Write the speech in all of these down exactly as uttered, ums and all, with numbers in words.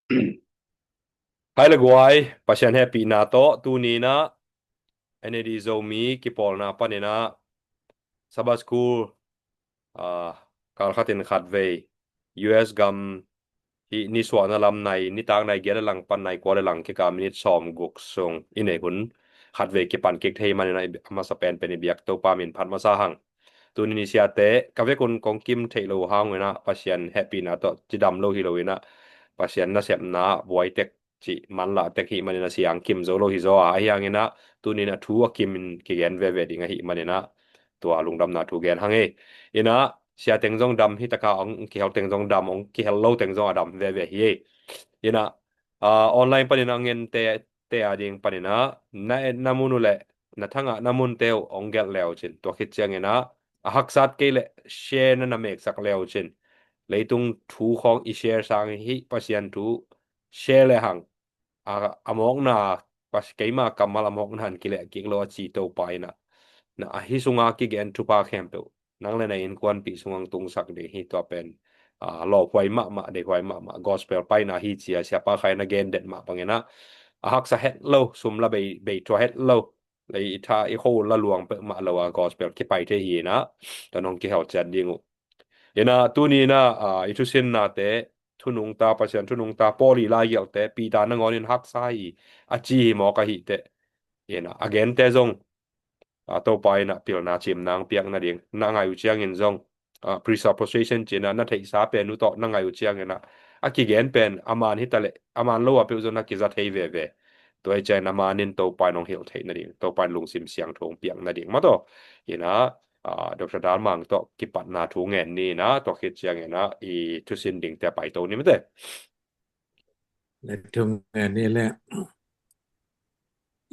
Hai le guai, Pasian hehpihna tawh tuni in ah N A D Zomi kipawlna panin ah Sabbath School, ah, kalkhatin khatvei U S gam hih nisuahna lam nai, nitak nai giat le lang pan nai kua le lang kika minit sawmguk sung i neih hun khatvei kipan kik thei manin ah a masa penpen i biak Topa min phat masa hang. Tuni ni siate ka vekun kong kim theih lo hang un ah Pasian hehpihna tawh cidam lo hi lo in ah Pasian nasepna buai tek cih manlah tek hih manin ah siang kim zo lo hi zaw a, ahi hangin ah tuni in ah thu a kimin kigen veve ding ahih manin ah tua lungdamna thu gen hang ei. In ah sia teng zong dam hi taka, ong kihel teng zong dam, ong kihel lo teng zong a dam veve hi ei. In ah, ah, online panin ah ngente te a ding panin ah na etna mun uh le na thangahna munte uh ong gelh le uh cin, tua khit ciangin ah a haksat kei le share na na meksak le uh cin, leitung thu khawng i share sang hih Pasian thu share le hang a, a mawkna, Pas-, keima kammal a mawkna han kileh kik lo a ci Topa in ah na a hih sunga kigen thupha khempeuh nang le na innkuanpih sungah tungsak ding hi. Tua pen, ah, lawphuai mahmah, deihhuai mahmah gospel paina hi ci a siapa khai na gen det mah bangin ah a haksa het lo, sum la bei, bei thua het lo, lei i tha i kho la luang peuhmah lo a gospel kipai thei hi in ah tua nong kihel ciat ding uh. In ah tuni in ah, ah, i thusinnate thunungta, Pasian thunungta Paul i laigelhte, Peter nangawnin haksa hi a ci hi mawk ahih teh, in ah a gente zong, ah, Topa in ah pilna cimna ong piak nading na ngai uh ciangin zong, ah, presupposition ci in ah na theihsa pen uh tawh na ngai uh ciangin ah a kigen pen a man hi ta leh a man lo a peuh zong na kiza thei veve. Tua hi ciangin a manin Topa in ong hilh theih nading, Topa in lungsim siangtho ong piak nading mah tawh in ah, ah, Doctor Dal Mang tawh kipatna thu ngen ni in ah, tua khit ciangin ah i thusin dingte a paito ni mate. Le thu ngen ni le.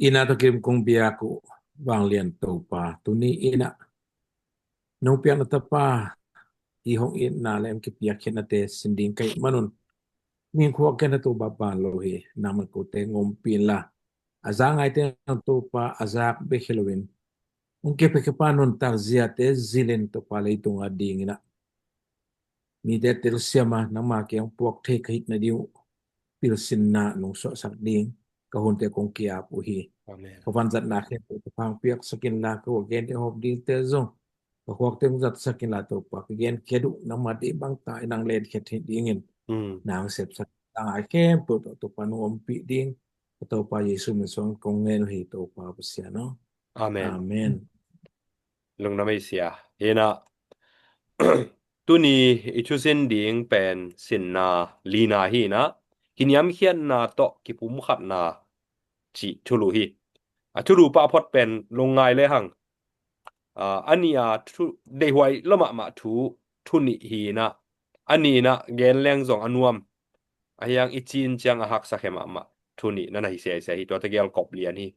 In ah tua kim kong biak uh vanglian Topa, tuni in ah nong piakna tapa i hong itna le ong kipiak khiatnate sin ding ka hih manun min khuak ken a Topa ban lo hi. Nangman kote ngompih inla a za ngaite nang Topa a zak bek hi loin ong kepekhepa nuntak ziate zilin Topa leitung a ding in ah mite telsiam a nangma kiang puak thei ka hih nading uh pilsinna nong suahsak ding ka hunte kong ki-ap uh hi. Amen. Ka vanzatna khempeuh ka pang piaksak inla ka ua gente hawp dingte zong ka khuakte ong zatsak inla Topa ka gen khia uh nangma ding bangta in nang len khia thei dingin nang sepsak, nang a khempeuh tawh Topa nong ompih ding ka Topa Jesu min suang kong ngen uh hi Topa Pasian aw. Amen. Amen. Lungdam ei sia. Hi in ah tuni i thusin ding pen sinna lina hi in ah kiniamkhiatna tawh kipumkhatna cih thulu hi. A thulu pah phot pen lungngai le hang, ah, a nih a thu deihhuai lo mahmah thu, thu nih hi in ah a nih in ah gen leng zong a nuam. Ahi hang i cin ciang a haksa khe mahmah thu nih na na hi siaisia hi, tua tegel kop lian hi.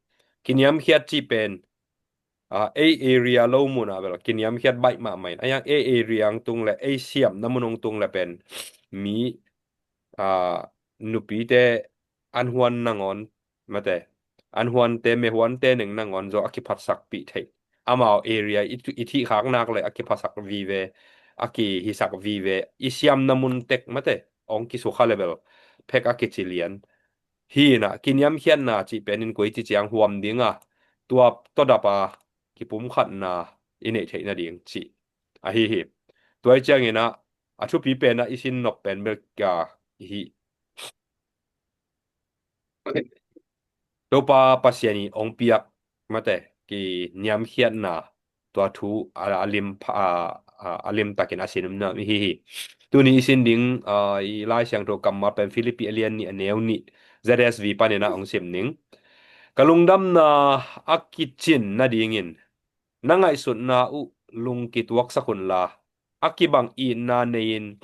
Kiniamkhiat cih pen, ah, ei area lo mun ah bel kiniamkhiat baih mahmah in, ahi hang ei area ong tung le ei siamna mun ong tung le pen mi, ah, nupite an huan nangawn mate, an huante, me huante neng nangawn zaw a kiphatsakpih theih. Amau area i, i thihkhak nak le a kiphasak vive, a kihisak vive, i siamna mun tek mate ong kisukha le bel phek a kici lian. Hi in ah kiniamkhiatna cih pen in koi ci ciang huam ding a, tua tawh dap a kipumkhatna i neih theih nading cih ahi hi. Tua hi ciangin ah a thupi pen ah i sin nop pen bel ka hi. Topa Pasian i ong piak mate kiniamkhiatna tua thu a, a lim pha-, a, a, a lim takin a sin um na hi hi. Tuni i sin ding, ah, i Lai Siangtho kammal pen Philippi a lian nih a neu nih Z S V panin ah ong sim ning. Ka lungdamna a kicin nadingin na ngaihsutna uh lung kituaksak unla a kibang itna nei-in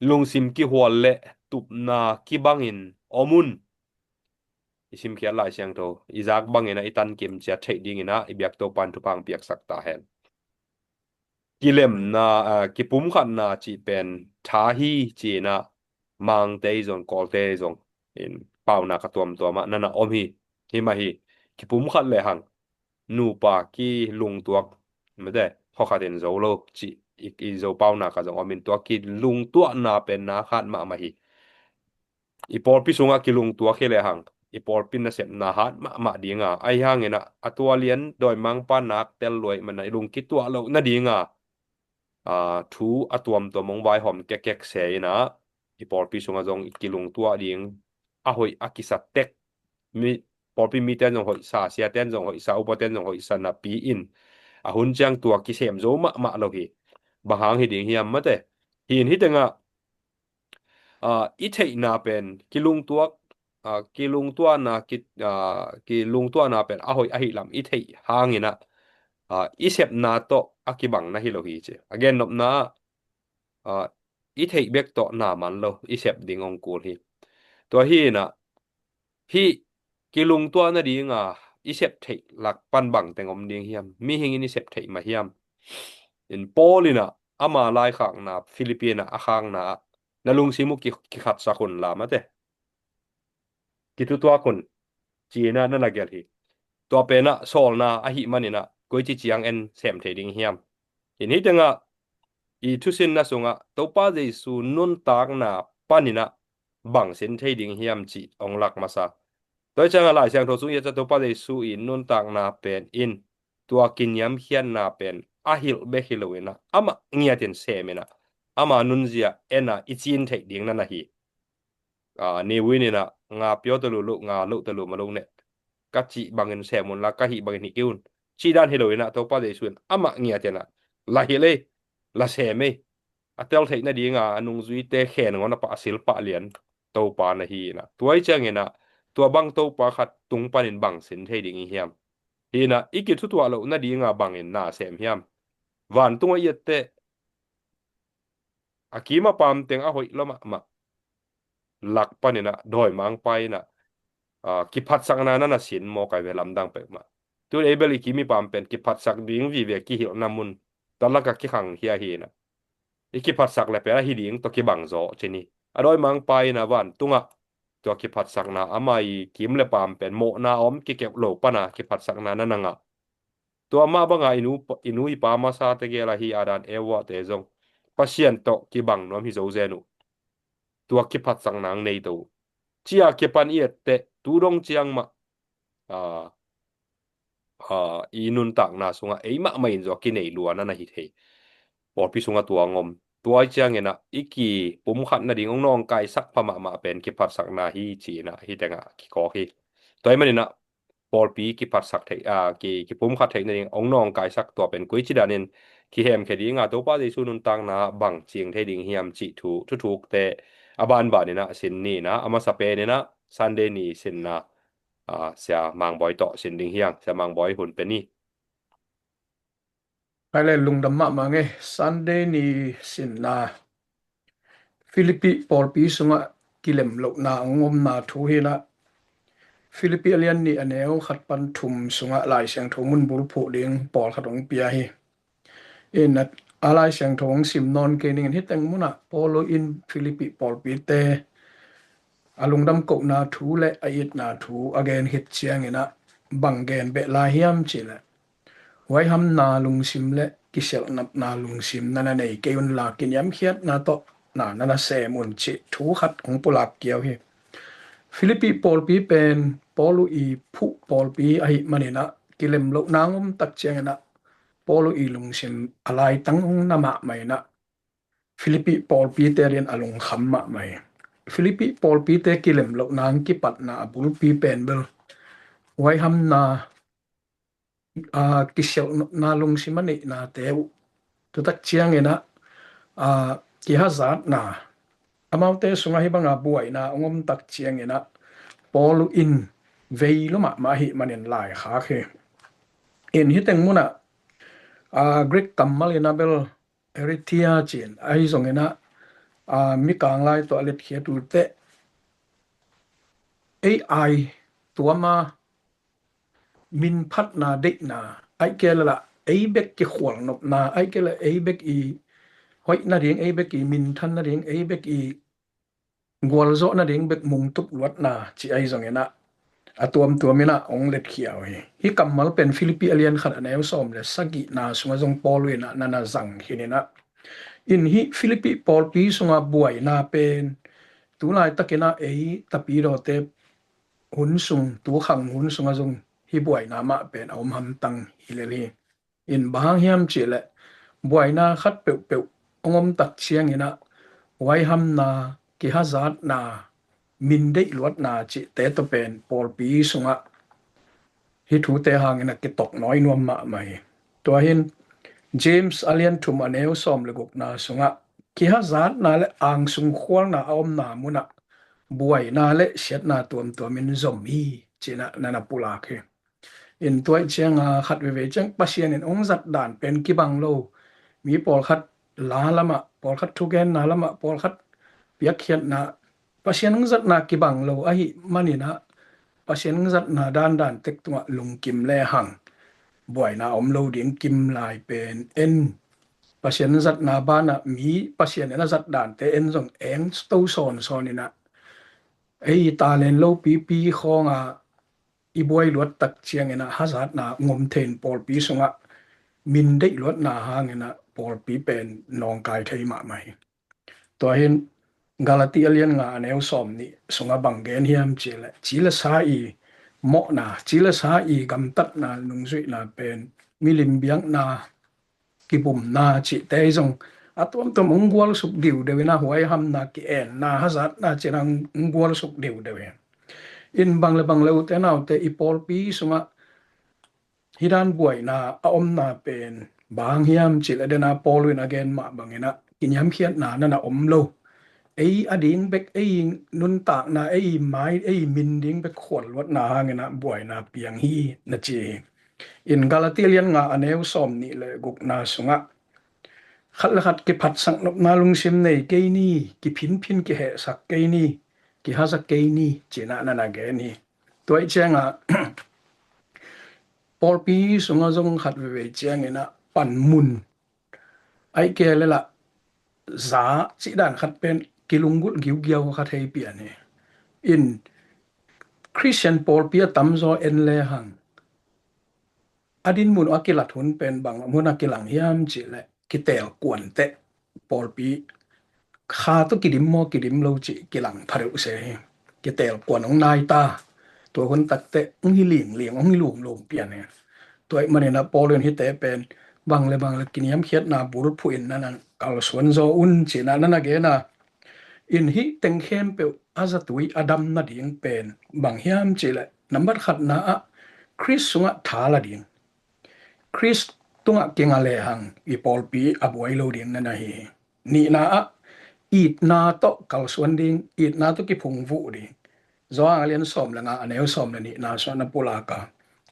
lungsim kihual le tupna kibangin om un. I simkhiat Lai Siangtho i zak bangin ah i tankim ciat theih dingin ah i biak Topa in thupha ong piaksak ta hen. Kilemna, ah, kipumkhatna cih pen tha hi ci in ah Mangte i zong Kawlte i zong in paunak a tuamtuam ah na na om hi. Hi mah hi. Kipumkhat le hang nupa kilungtuak mate, khua khat in zo lo cih i, i Zo paunak ah zong om in tua kilungtuahna pen na khat mahmah hi. i pawlpi sungah kilungtuak hi lehang i pawlpi nasepna hat mahmah dinga, ahi hangin ah a tua lian dawimangpa nak tel luai mana i lungkituah loh nadinga, aa, thu a tuamtuam hong vaihawm kekkek se inah i pawlpi sungah zong i kilungtuah ding a hoih a kisa tek, mi, pawlpi mite in zong hoihsa, siate in zong hoihsa, upate in zong hoihsa napi in a hun ciang tua kisem zo mahmah lo hi. Bang hang hi ding hiam mate? Hi in hi tengah, aa, i theihna pen kilungtuak, aa, kilungtuahna ki, aa, kilungtuahna pen a hoih ahi lam i theih hanginah, aa, i sepna tawh a kibang na hi lo hi ci. A gennopna ah, aa, i theih bek tawh na man lo, i sep ding hong kul hi. Tua hi inah hih kilungtuah nadinga i sep theih lak pan bangteng om ding hiam? Mihing in i sep theih mah hiam? In Paul inah ama laikhakna Philippi inah a khakna ah na lungsim uh ki, kikhatsak un la mate, kitutuak un, ci inah na na gelh hi. Tua penah sawlna ahi maninah koici ciang en sem thei ding hiam? In hi tengah i thusinna sungah Topa Jesu nuntakna paninah bang sin thei ding hiam cih hong lak masa. Tua hi ciangah Lai Siangtho sung i a ca Topa Jesu i nuntakna pen in tua kiniamkhiatna pen a hilh bek hi lo inah amah ngiatin sem inah ama nunzia ena i cin theih ding na na hi. Aa, ni win inah nga pio talu lo, nga lo talu ma lo ne, ka cih bangin sem un la, ka hih bangin hih kei un, cih dan hi lo inah Topa Jesu in amah ngiat inah la hilh ei, la sem ei. A tel theih nadinga a nungzuite khen ngawn a pah, a sil pah lian Topa na hi inah, tua hi cianginah tua bang Topa khat tung panin bang sin thei ding i hiam? Hi inah i kithutuah loh nadinga bangin na sem hiam? Vantungah i etteh a kim a pamteng a hoih lo mahmah lak paninah dawimangpa inah, aa, kiphatsakna na na sin maw, kai ve lamdang peuhmah. Tun ei bel i kim i pam pen kiphatsak ding vive kihilhna mun talaka kikhangkhia hi inah i kiphatsak le pen ahi ding tawh kibang zaw cin hi. A dawimangpa inah vantungah tua kiphatsakna ama i kim le pam pen mawhna om kikeuh lo pana kiphatsakna na na ngah. Tua mah banga i nu, i nu i pa masa tegel ahi Adam Eva te zong Pasian tawh kibang nuam hi zo zen uh. Tua kiphatsakna ang nei to uh. Cia kipan i etteh tu dong ciang mah, aa, aa, i nuntakna sungah ei mahmah in zaw kinei luana na hi thei. Pawlpi sungah tua ang om. Tua hi cianginah i kipumkhat nading hong nawngkaisak pha mahmah pen kiphatsakna hi ci inah hi tengah kikawk hi. Tua hi maninah pawlpi kiphatsak theih, aa, ki, kipumkhat theih nading hong nawngkaisak tua pen koici danin kihemkhia dinga Topa Jesu nuntakna bang cing thei ding hiam cih thu thuthukte a banbaninah sin ni inah a masa peninah Sunday ni sinna, aa, Sia Mangbawi tawh sin ding hiang. Sia Mangbawi hun pe ni. Hai le lungdam mahmah ngei. Sunday ni sinna Philippi pawlpi sungah kilemlohna hong omna thu hi inah Philippi a lian nih a neu khat pan thum sungah Lai Siangtho mun bulphuh ding pawlkhat hong pia hi. In a, a Lai Siangtho hong sim nawn kei ning in hi teng munah Paul in Philippi pawlpite a lungdam kohna thu le a itna thu a gen khit cianginah bang gen beh lai hiam cihleh, huaihamna lungsim le kisialhnopna lungsim na na nei kei unla kiniamkhiatna tawh na na na sem un cih thu khat hong pulak kiau hi. Philippi pawlpi pen Paul i phuh pawlpi ahi maninah kilemlohna hong om tak cianginah Paul i lungsim a laitang hong na mahmah inah Philippi pawlpite lian a lungkham mahmah hi. Philippi pawlpite kilemlohna hong kipatna a bulpi pen bel huaihamna, aa, kisialhnopna lungsim a neihnate uh, tutak cianginah, aa, kihazatna, amaute sungah hih banga buaina hong om tak cianginah Paul in vei lua mahmah ahi manin laikhak hi. In hi teng munah, aa, Greek kammal inah bel eretheia ci-in ahi zonginah, aa, Mikang lai tawh a letkhiat uh teh ei ai tuama minphatna deihna, ahih kei leh ei bek kikhualnopna, ahih kei leh ei bek i hoih nading, ei bek i minthan nading, ei bek i gualzawh nading bek mungtup luatna ci ahi zonginah a tuamtuam inah hong letkhia uh hi. Hih kammal pen Philippi a lian khat a neu sawm le sagihna sungah zong Paul inah na na zang khin inah, in hih Philippi pawlpi sungah buaina pen tu laitakin ah ei tapidawte hun sung, tukhang hun sungah zong hih buaina mah pen a om hamtang hi lel hi. In bang hang hiam cihleh buaina khat peuhpeuh hong om tak ciangin ah huaihamna, kihazatna, mindeih luatna cihte tawh pen pawlpi sungah hih thute hangin ah kitok nawi nuam mahmah hi. Tua hin James a lian thum a neu sawm le gukna sungah kihazatna le angsung khualna a omna munah buaina le siatna tuamtuamin zom hi, ci-in ah na na pulak hi. In tua ih cianga khat veivei ciang Pasian in hong zat dan pen kibang lo. Mi pawlkhat la lamah, pawlkhat thugenna lamah, pawlkhat piakkhiatna, Pasian hong zatna kibang lo ahih manin ah Pasian hong zatna dandan tek tungah lungkim lehang buaina om lo ding kim lai pen en. Pasian hong zatna banah mi Pasian in a zat dante en zong eng to sawnsawn in ah ei talen lopipi khawnga i buai luat tak ciangin ah hazatna ngom thei in pawlpi sungah mindeih luatna hangin ah pawlpi pen nawngkai thei mahmah hi. Tua hin Galati a lian nga a neu sawm nih sungah bang gen hiam cihleh, ci le sa i mawhna, ci le sa i gamtatna, nungzuihna pen milim biakna, kibumna cihte zong a tuamtuam hong gualsuk diudeu in ah huaihamna, ki-enna, hazatna cih in ah hong gualsuk diudeu hi. In bang le bang le ute naute i pawlpi sungah hih dan buaina a omna pen bang hang hiam cihleh, a dena Paul in a gen mah bangin ah kiniamkhiatna na na om lo. Ei a ding bek, ei nuntakna, ei mai, ei min ding bek khual luatna hangin ah buaina piang hi na ci hi. In Galati lian nga a neu sawm nih le gukna sungah khat le khat kiphatsak nopna lungsim nei kei ni, kiphinphin kihehsak kei ni, kihaza kei ni, ci-in ah na na gen hi. Tua ih cianga pawlpi sungah zong khat veivei ciangin ah panmun aih kei leh lah za cih dan khat pen kilunggulh giugiau khat hei pian hi. In Khristian pawlpi a tamzaw en lehang a dinmun uh a kilat hun pen bang mun a kilang hiam cihleh, kitelkuanteh pawlpi kha tawh kidim maw kidim lo cih kilang pha deuh se hi. Kitelkuan hong nai ta, tua hun takteh hong hi lingling, hong hi lumlum pian hi. Tua ih manin ah Paul in hihte pen bang le bang le kiniamkhiatna bulphuh in na na kalsuan zaw un, ci-in ah na na gen a. In hih teng khempeuh a zatui a dam nading pen bang hiam cihleh, nambat khatna ah Khrist sungah tha la ding. Khrist tungah kinga lehang i pawlpi a buai lo ding na na hi hi. Nihna ah itna tawh kalsuan ding, itna tawh kiphungvuh ding. Johan a lian sawm le nga a neu sawm le nihna sungah na pulak a,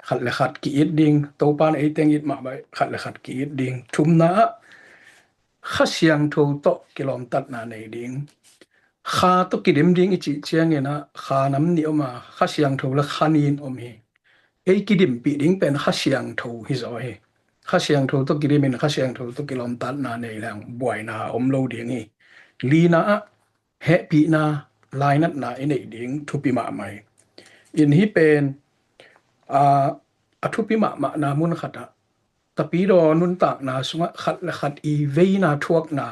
khat le khat ki-it ding, Topa in ei teng it mah bang khat le khat ki-it ding. Thumna ah Kha Siangtho tawh kilawmtatna nei ding. Kha tawh kidim ding i cih ciangin ah kha nam nih om a, Kha Siangtho le kha nih om hi. Ei kidimpih ding pen Kha Siangtho hi zaw hi. Kha Siangtho tawh kidim in Kha Siangtho tawh kilawmtatna nei leng buaina om lo ding hi. Lina ah hehpihna, lainatna i neih ding thupi mahmah hi. In hih pen a, a thupi mahmahna mun khatah tapidaw nuntakna sungah khat le khat i veina thuakna,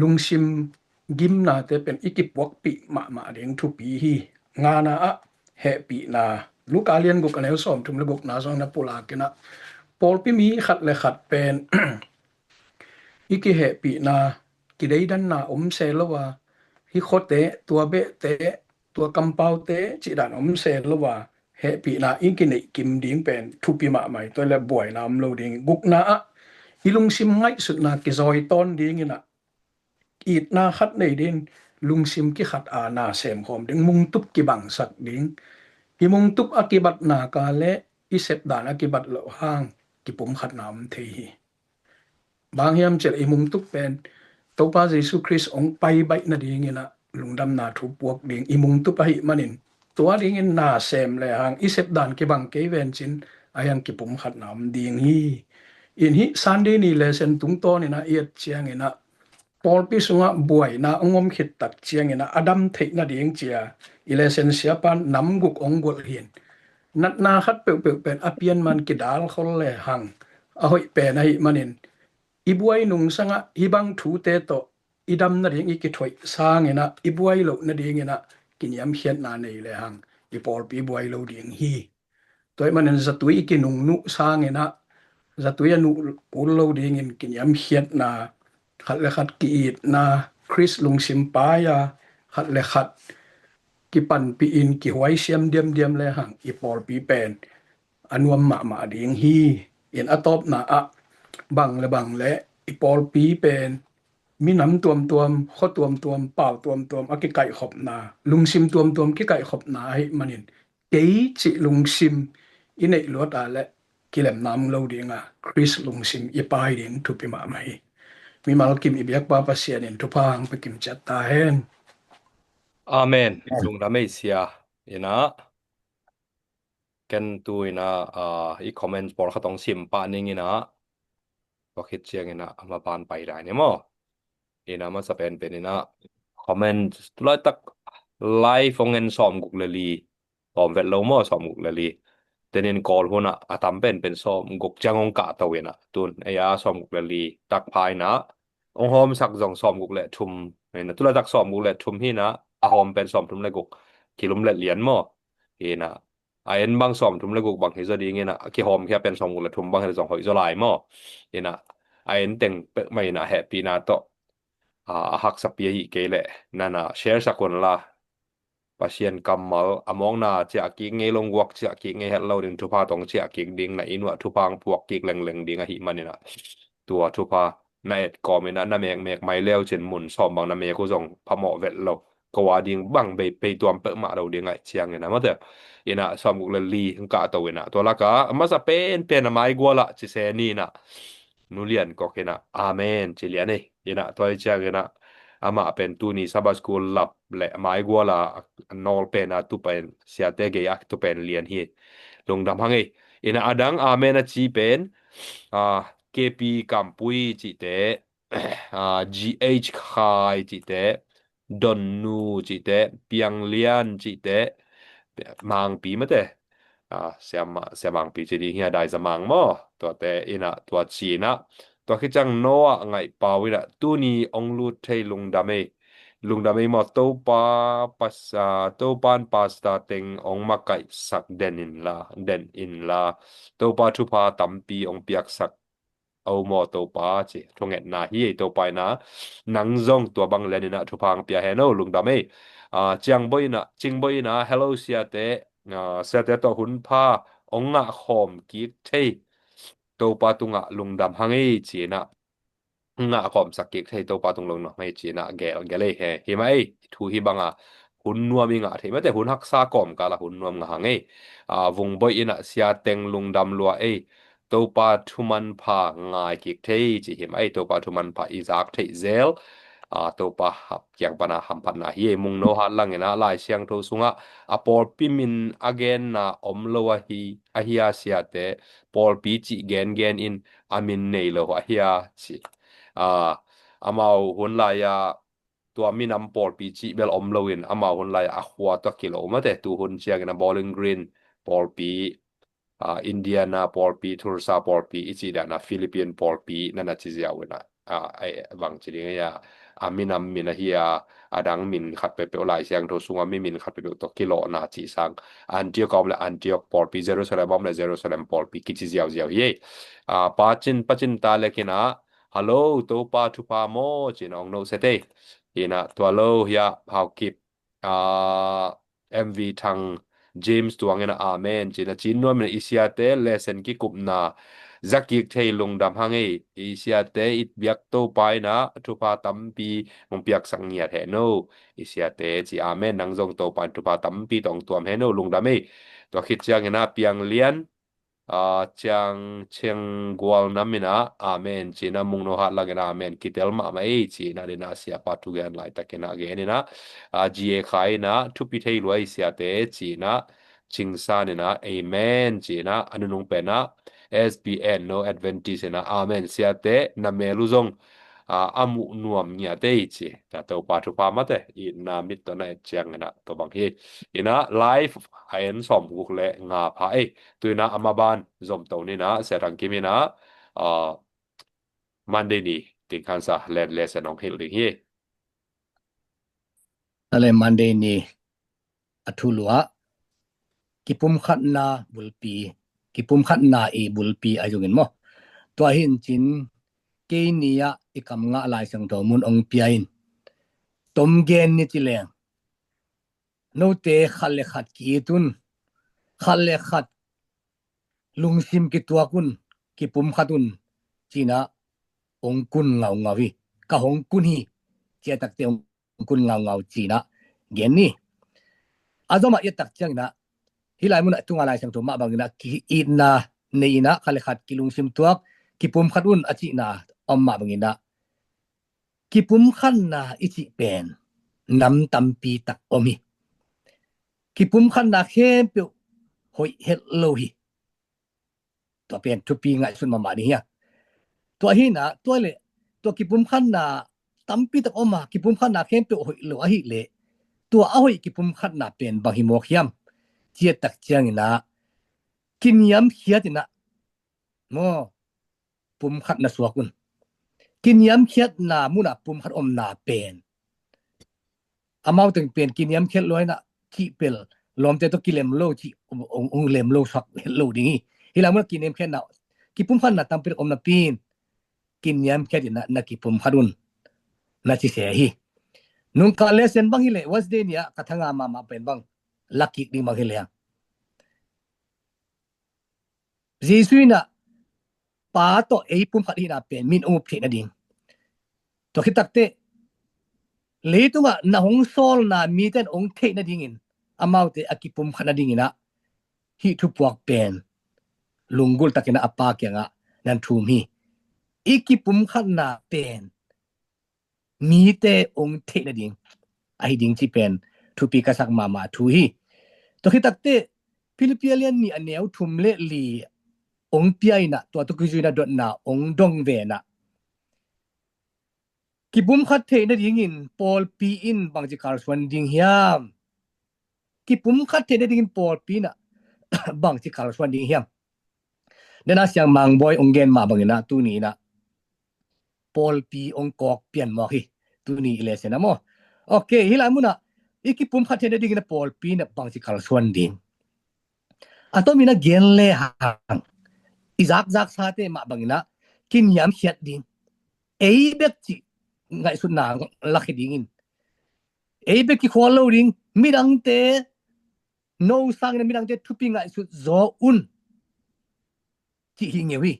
lungsim gimnate pen i kipuakpih mahmah ding thupi hi. Ngana ah hehpihna, Luka lian guk a neu sawm thum le gukna sungah na pulak in ah pawlpi mi khat le khat pen i kihehpihna, kideidanna om se lo a, hih khuate, tua behte, tua kampaute cih dan om se lo a, hehpihna i kineih kim ding pen thupi mahmah hi. Tua leh buaina om lo ding. Gukna ah i lungsim ngaihsutna kizawi tawn dingin ah itna khat nei ding, lungsim kikhat a na semkhawm ding, mungtup kibangsak ding. I mungtup a kibatna ka leh i sepdan a kibat loh hang kipumkhatna om thei hi. Bang hiam cihleh i mungtup pen Topa Jesu Khrist hong pai baih nadingin ah lungdamna thu puak ding i mungtup ahih manin, tua dingin na sem lehang i sepdan kibang kei vencin a hiang kipumkhatna om ding hi. In hih Sunday ni lesson tungtawnin ah i et ciangin ah pawlpi sungah buaina hong om khit tak ciangin ah a dam theih nading cia i lesson siapan nam guk hong gualh hi. Natna khat peuhpeuh pen a pian man kidal khol lehang a hoih pen ahih manin, i buai nungsangah hih bang thute tawh i dam nading i kithoih sanginah i buai loh nadinginah kiniamkhiatna nei lehang i pawlpi buai lo ding hi. Tua ahih manin zatui i kinungnuh sanginah zatui a nuh pul lo dingin kiniamkhiatna, khat le khat ki-itna, Khrist lungsim pai-a khat le khat kipanpihin kihuaisiam diamdiam lehang i pawlpi pen a nuam mahmah ding hi. In a tawpna ah bang le bang le i pawlpi pen minam tuamtuam, khua tuamtuam, pau tuamtuam a kikaihkhopna, lungsim tuamtuam kikaihkhopna ahih manin kei cih lungsim i neih luat a le kilemna om lo dinga Khrist lungsim i pai ding thupi mahmah hi. Mimal kim i biakpa Pasian in thupha hong pia kim ciat ta hen. Amen. Lungdam ei sia. Inah ken tu inah, ah, i comment pawlkhat hong sim pah ning inah, tua khit ciang inah a maban pai dai ni maw? Inah masa penpen inah comment tu laitak live hong en sawmguk le li, tawm vet lo maw, sawmguk le li. Tenin Kawl hunah a tam penpen sawmguk ciang hong kahto inah tun ei a sawmguk le li takpha inah hong hawmsak zong sawmguk le thum inah, tu laitak sawmguk le thum hi inah a hawm pen sawmthum le guk, kilum le lian maw? Inah a en bang sawmthum le guk bang hi zaw ding inah a kihawmkhia pen sawmguk le thum bang hi zong hoih zaw lai maw? Inah a en teng pek mah inah hehpihna tawh, ah, a haksapi ahih kei leh nana share sak un la. Pasian kammal a mawkna ciah kik ngei lo, guak ciah kik ngei het lo ding, thupha tawh ciah kik ding, na inn uah thupha hong puak kik lengleng ding ahih maninah tua thupha na et kawm inah na mekmek mai leu cin mun sawm bang na mek uh zong phamawh vet lo. Ko a ding bang bei pei tuam peuhmah lo ding ahih ciang inah mate inah sawmguk le li hong kahto inah tua laka a masa penpen a maigualah ci se ni inah Nu Lian Kok inah amen ci lian ei. Inah tua ahih ciang inah amah pen tuni Sabbath School lap le maiguala a nawl pen a tu pen siate gei a tu pen lian hi. Lungdam hang ei. Inah a dang amen a ci pen, ah, K P Kampui cihte, ah, G H Khai cihte, Donnu cihte, Pianglian cihte, Mangpi mate, ah, Siama, Sia Mangpi ci ding hi a, Daiza Mang maw? Tuate inah tua ci inah tua khit ciang Noah Ngaih Pau inah tuni hong lut thei lungdam ei. Lungdam ei maw? Topa pas, ah, Topan pasta teng hong makaihsak den inla, den inla, Topa thupha tampi hong piaksak o maw Topa ci. Thungetna hi ei, Topa inah nang zong tua bang lian inah thupha hong pia hen o. Lungdam ei. Ah, Ciang Boih inah, Cing Boih inah hello siate, ah, siate tawh hun pha hong ngah khawm kik thei Topa tungah lungdam hang ei ci inah ngah khawmsak kik thei Topa tung lungdam hang ei ci inah gel, gel ei he. Hi mah ei, thu hi banga hun nuam i ngah thei mate, hun haksa kawmkala hun nuam ngah hang ei. Ah, Vung Boih inah sia teng lungdam lua ei. Topa thuman pha ngai kik thei ci hi mah ei, Topa thuman pha i zak theih zel. Ah, Topa hap kiang pana hamphatna hi ei. Mung No Hat Lang inah Lai Siangtho sungah a pawlpi min a genna om lo ahi, ahi a siate pawlpi cih gengen in a min nei lo ahi a ci. Ah, amau hun lai-a tua minam pawlpi cih bel om loin amau hun lai-a a khua tawh kilo mate, tu hun ciangin a Bowling Green pawlpi, ah, Indiana pawlpi, Tulsa pawlpi i cih dan a Philippine pawlpi nana ci ziau inah, ah, a bang ci ding a, a minam min ahi a, a dang min khat peuhpeuh Lai Siangtho sungah mi min khat peuhpeuh tawh kilawhna cih sang, Antioch a om le Antioch pawlpi, Jerusalem a om le Jerusalem pawlpi kici ziauziau hi ei. Ah, Pa Cin, Pa Cin ta lek inah, hello, Topa thupha maw ci inah hong no se tei. Inah tua lo hi a, Hau Kip, ah, M V Thang, James Tuang inah amen ci inah, Cin Nuam inah i siate lesson kikupna za kik thei lungdam hang ei. I siate i biak Topa inah thupha tampi hong piaksak ngiat hen o. I siate ci amen. Nang zong Topa in thupha tampi tawh hong tuam hen o. Lungdam ei. Tua khit ciang inah Pianglian, ah, Ciang, Ciang Gual Nam inah amen ci inah, Mung No Hat Lang inah amen, kitel mahmah ei ci inah, dinah siapa thugen laitak inah gen inah, ah, G A Khai inah thupi thei lua ei siate ci inah, Cing San inah amen ci inah, a nunung pen ah S B N No Adventist inah amen, siate na mel uh zong, ah, a muh nuam ngiat ei ci. Tua Topa thupha mate, itna mit tawh na et ciang inah tua bang hi. Inah live a en sawmguk le nga pha ei. Tu inah a maban zomto ni inah Sia Thang Kim inah, ah, Monday ni Tingkhansa le, lesson hong hilh ding hi. Tale Monday ni a thulu ah kipumkhatna bulpi, kipumkhatna i bulpi a zongin maw. Tua hi in cin kei ni ah i kam ngah Lai Siangtho mun ong pia in, tom gen ni ci leng, note khat le khat ki-it un, khat le khat lungsim kituak un, kipumkhat un, ci-in ah ong kun ngaungau hi. Ka hong kun hi, ci a takte ong kun ngaungau ci-in ah gen ni. A zom ah i et tak ciangin ah, hih lai mun ah tunga Lai Siangtho mah bangin ah ki-itna nei-in ah khat le khat kilungsim tuak, kipumkhat un a cihna om mah bangin ah, kipumkhatna i cih pen nam tampi tak om hi. Kipumkhatna khempeuh hoih het lo hi. Tua pen thupi ngaihsun mahmah ding hi a. Tua hi in ah, tua leh, tua kipumkhatna tampi tak om a, kipumkhatna khempeuh hoih lo ahih leh, tua a hoih kipumkhatna pen bang hi mawk hiam? Ci a tak ciangin ah, kiniamkhiat in ah, maw, pumkhatna suak un. Kiniamkhiatna mun ah pumkhat omna pen, amau teng pen kiniamkhiat lua in ah, cih pel lawmte tawh kilem lo, cih ong, ong, ong lem lo suak het lo ding hi. Hih lai mun ah kiniamkhiatna, kipumkhatna tampi tak om napi in, kiniamkhiat in ah na kipumkhat un, na ci se hi. Nungkal lesson bang hi leh, Wednesday ni ah ka thanga mahmah pen bang, la kik ding bang hi leh, Jesu in ah Pa tawh ei pumkhat hihna pen min ong up theih nading. Tua khit takteh, leitungah na hong sawlna mite in ong theih nadingin, amaute a kipumkhat nadingin ah, hih thupuak pen lunggulh takin ah a Pa kiangah nan thum hi. I kipumkhatna pen mite ong theih nading ahi ding cih pen thupi ka sak mahmah thu hi. Tua khit takteh, Philippi a lian nih a neu thum le li ong pia in ah, tua tawh kizui in ah dotna ong dong ve in ah, kipumkhat theih nadingin pawlpi in bangci kalsuan ding hiam? Kipumkhat theih nadingin pawlpi in ah bangci kalsuan ding hiam? Dena Siang Mang Bawi ong gen mah bangin ah, tuni in ah pawlpi ong kawk pian mawk hi, tuni i lesson ah maw. Ok, hih lai mun ah i kipumkhat theih nadingin ah pawlpi in ah bangci kalsuan ding? A tomin a gen lehang, i zakzaksate mah bangin ah kiniamkhiat ding. Ei bek cih ngaihsutna lak hi dingin, ei bek kikhual lo ding, midangte, no sangin midangte thupi ngaihsut zaw un, cih hi ngeu hi.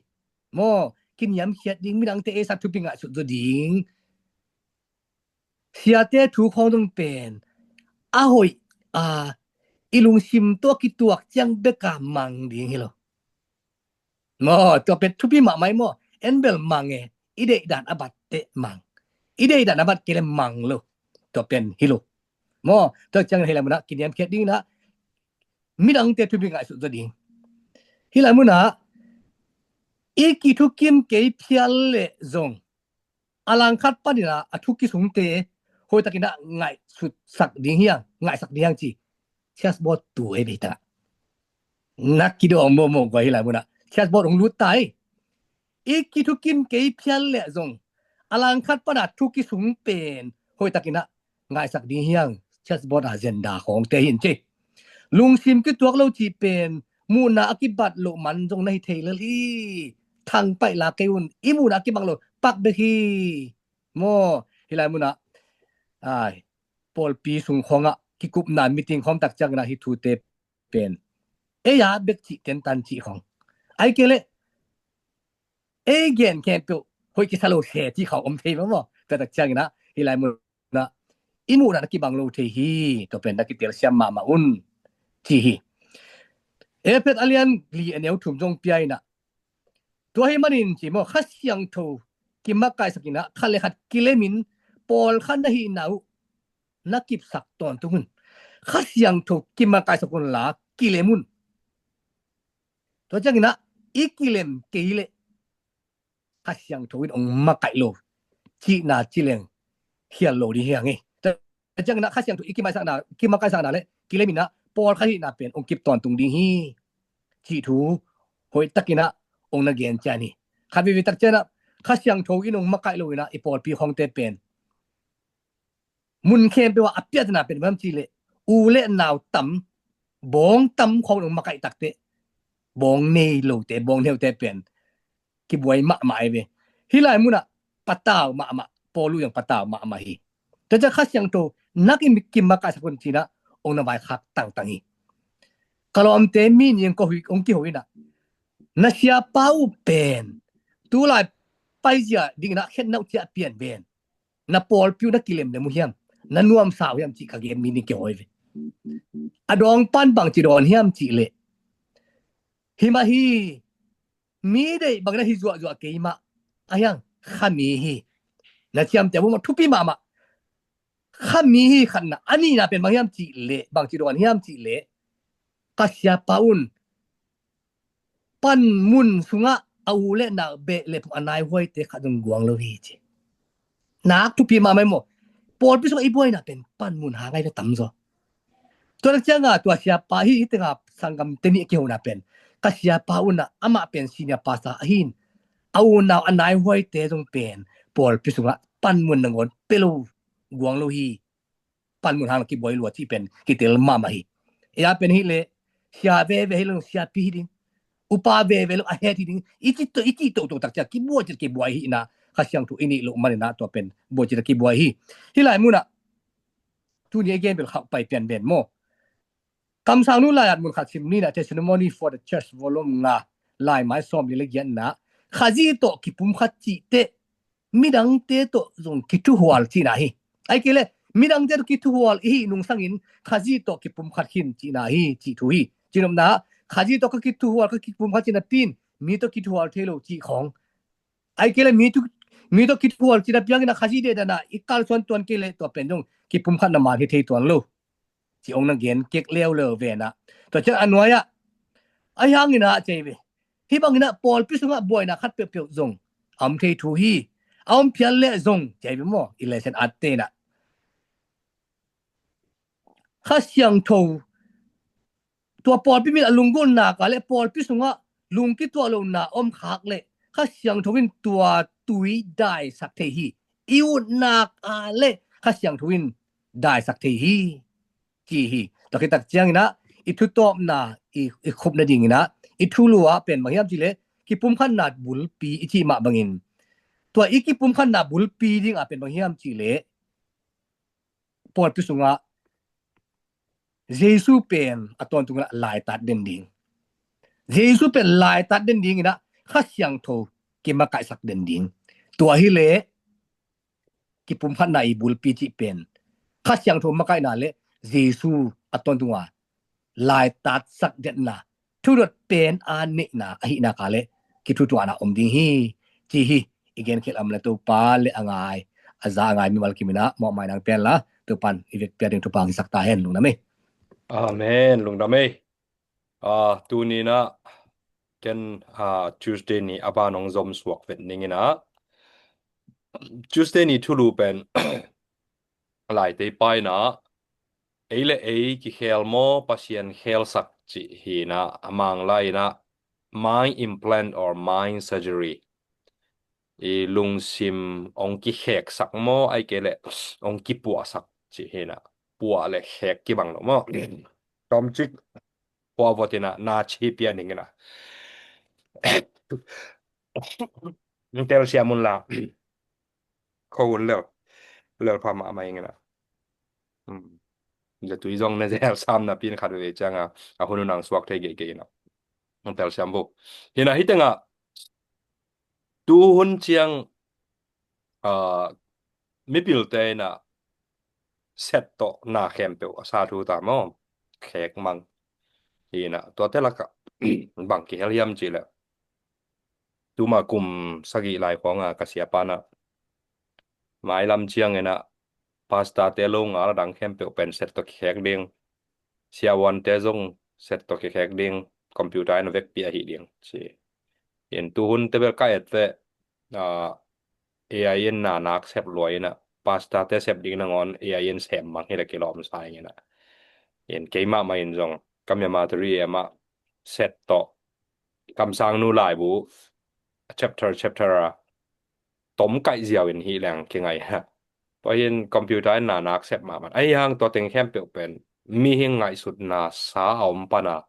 Maw, kiniamkhiat ding, midangte ei sang thupi ngaihsut zaw ding. Siate thu khawng zong pen a hoih a, i lungsim tawh kituak ciang bek a mang ding hi lo. Maw, tua pen thupi mahmah hi maw. En bel mang e, i deihdan a bat teh mang, i deihdan a bat kei leh mang lo. Tua pen hi lo. Maw, tua ciang hih lai mun ah kiniamkhiat ding in ah, midangte thupi ngaihsut zaw ding. Hih lai mun ah i kithukim kei phial leh zong, a langkhat panin ah a thu kisungte hoihtakin ah ngaihsutsak ding hiang, ngaihsak ding hiang ci. Chessboard tu ei bei ta. Na kidawm mawkmawk guai, hih lai mun ah chessboard ong lut ta hi. I kithukim kei phial leh zong, a langkhat pan a thu kisung pen hoihtakin ah ngaihsak ding hiang, chessboard a zenda khawngte hi in ci. Lungsim kituak lo cih pen muhna a kibat loh man zong na hi thei lel hi. Thangpaih la kei un, i muhna a kibang lo pak bek hi. Maw, hih lai mun ah, ai, pawlpi sung khawngah kikupna meeting khawm tak ciangin ah hih thute pen ei a bek cih tentan cih khawng, ahih kei leh ei gen khempeuh hoih kisa lo se cih khawng om thei maw. Tua tak ciangin ah hih lai mun ah i muhna na kibang lo thei hi. Tua pen na kitelsiam mahmah un, ci hi. Efesa a lian li a neu thum zong pia in ah, tua ahih manin ci maw, Kha Siangtho kimakaihsak in ah, khat le khat kilemin, pawlkhat na hihna uh na kipsak tawntung un. Kha Siangtho kimakaihsak unla kilem un. Tua ciangin ah i kilem kei leh Kha Siangtho in ong makaih lo cihna ci leng khial lo ding hi hang hi. Tua ciangin ah Kha Siangtho i kimakaihsakna, kimakaihsakna leh kilemin ah pawlkhat hihna pen ong kip tawntung ding hi, cih thu hoihtakin ah ong na gen cian hi. Khat veivei tak ciangin ah Kha Siangtho in ong makaih lo in ah i pawlpi khawngte pen Mun khempeuh ah a piatna pen bang hiam cih leh u le nau tam, bawng tam khawng dong makaih takteh, bawng nei lote, bawng neute pen kibuai mahmah ahi ve. Hih lai munah patau mahmah, Paul uh zong patau mahmah hi. Tua ciang Kha Siangtho nak in kim makaihsak un ci-in ah hong na vaikhak tangtang hi. Ka lawmte, mi nih hong kiho in ah, na siapa uh pen tulai paizia dingin ah khetna uh ciah pian ven, na pawlpi uh na kilemlem uh hiam, na nuamsa uh hiam cih ka gen mi nih kiho hi ve. A dawng pan bangci dawn hiam cih leh, himah hi, mi deih bangin ah hi zuahzuah kei mah, a hiang Kha mi hi. Na ciamteh uh mah thupi mahmah. Kha mi hi, khatna. A nihna pen bang hiam cih leh, bangci dawn hiam cih leh, ka siapa un panmun sungah a u le nau beh le phung a naihuaite khat zong guang lo hi ci. Nak thupi mahmah maw. Pawlpi sungah i buaina pen panmun hang ahi ve tamzaw. Tua nak ciangah tua siapa hi, hih tengah sanggamte nih a kihona pen, ka siapa un ah amah pen senior pastor ahi in, a unau a naihuaite zong pen pawlpi sungah panmun nangawn pia lo, guang lo hi. Panmun hang kibuai lua cih pen kitel mahmah hi. Ei a pen hi leh sia veve hi lo, siapi hi ding, upa veve lo, a het hi ding. I cih to, i cih toto tak ciang kibuai cih kibuai hi in ah, Kha Siangtho i neih loh manin ah tua pen buai cih kibuai hi. Hih lai munah tuni a gen bel khauh pai pian ven maw. Kamsangnu lai-at mun khat sim ni in ah, Testimony for the Church volume nga, laimai sawmli le giatna, Khazih tawh kipumkhat cihteh midangte tawh zong kithuhual cihna hi. Ahih kei leh midangte tawh kithuhual i hih nungsangin Khazih tawh kipumkhat khin cihna hi, cih thu hi. Cinopna, Khazih tawh ka kithuhual, ka kipumkhat cih napi in mi tawh kithuhual thei lo cih khawng. Ahih kei leh mi tawh, mi tawh kithuhual cih napi hangin ah Khazih dehdan ah i kalsuan tuan kei leh tua pen zong kipumkhatna man hi thei tuan lo. Ci hong na gen kek leuleu ve in ah. Tua ciang a nuai-ah, ahi hangin ah ci hi ve, hih bangin ah pawlpi sungah buaina khat peuhpeuh zong a om thei thu hi. A om phial leh zong ci hi ve maw, i lesson atte in ah. Kha Siangtho, tua pawlpi mi a lunggulhnak a leh pawlpi sungah lungkituah lohna om khak leh Kha Siangtho in tua tui daisak thei hi. I utnak a leh Kha Siangtho in daisak thei hi, ci hi. Tua khit tak ciangin ah i thutawpna i, i khup nadingin ah i thulu ah pen bang hiam cih leh kipumkhatna bulpi i cih mah bangin, tua i kipumkhatna bulpi ding ah pen bang hiam cih leh pawlpi sungah Jesu pen a tawntungin ah laitat den ding. Jesu pen laitat den dingin ah Kha Siangtho kimakaihsak den ding. Tua hi leh kipumkhatna i bulpi cih pen Kha Siangtho makaihna leh Jesu a tawntunga laitatsak denna, thudot pen a neihna ahihna kha leh kithutuahna om ding hi, ci hi. I gen khial a om leh Topa leh a ngai, a za a ngai mimal kim in ah mawhmai nang pian la, Topa'n i vekpi a ding thupha hong hisak ta hen. Lungdam ei. Amen. Lungdam ei. Ah, tuni in ah ken, ah, Tuesday ni a ban hong zom suak vet ning in ah, Tuesday ni thulu pen Laitei pa in ah, ei le ei kikhel maw, Pasian khelsak cih hi in ah, a Manglai in ah mind implant or mind surgery. I lungsim hong kikheksak maw, ahih kei leh hong kipuahsak cih hi in ah, puah le khek kibang lo maw. Tomcik puah vot in ah na ci pian ning in ah. Tel siam un la. Kho un lel. Lel pha mahmah ing in ah. Hmm. Zatui zong na zel sam napi in khat veve ciang a, a hun hun ang suak thei geihgeih in ah. Tel siam vo. Hi in ah hih teng ah tu hun ciang, ah, mipilte in ah set tawh na khempeuh a sa thu ta maw. Khek mang. Hi in ah tuate lakah bang kihel hiam cih leh, tuma kum sagih lai khawng a ka siapa in ah mailam ciangin ah pastorte lo ngal a dang khempeuh pen set tawh kikhek ding. Siavuante zong set tawh kikhek ding. Computer in a vekpi ahi ding ci. In tu hun te bel ka et leh, ah, A I in na nak sep lua in ah, pastorte sep ding nangawn A I in sem mang hi leh kilawm sa ing in ah. In keimah mah in zong ka Myanmar three A M ah set tawh Kamsangnu laibu chapter chapter a tom kaih ziau in hi leng kingai ha. Tua hin computer in na nak sep mahmah. Ahi hang tua teng khempeuh pen mihing ngaihsutna sa a om pana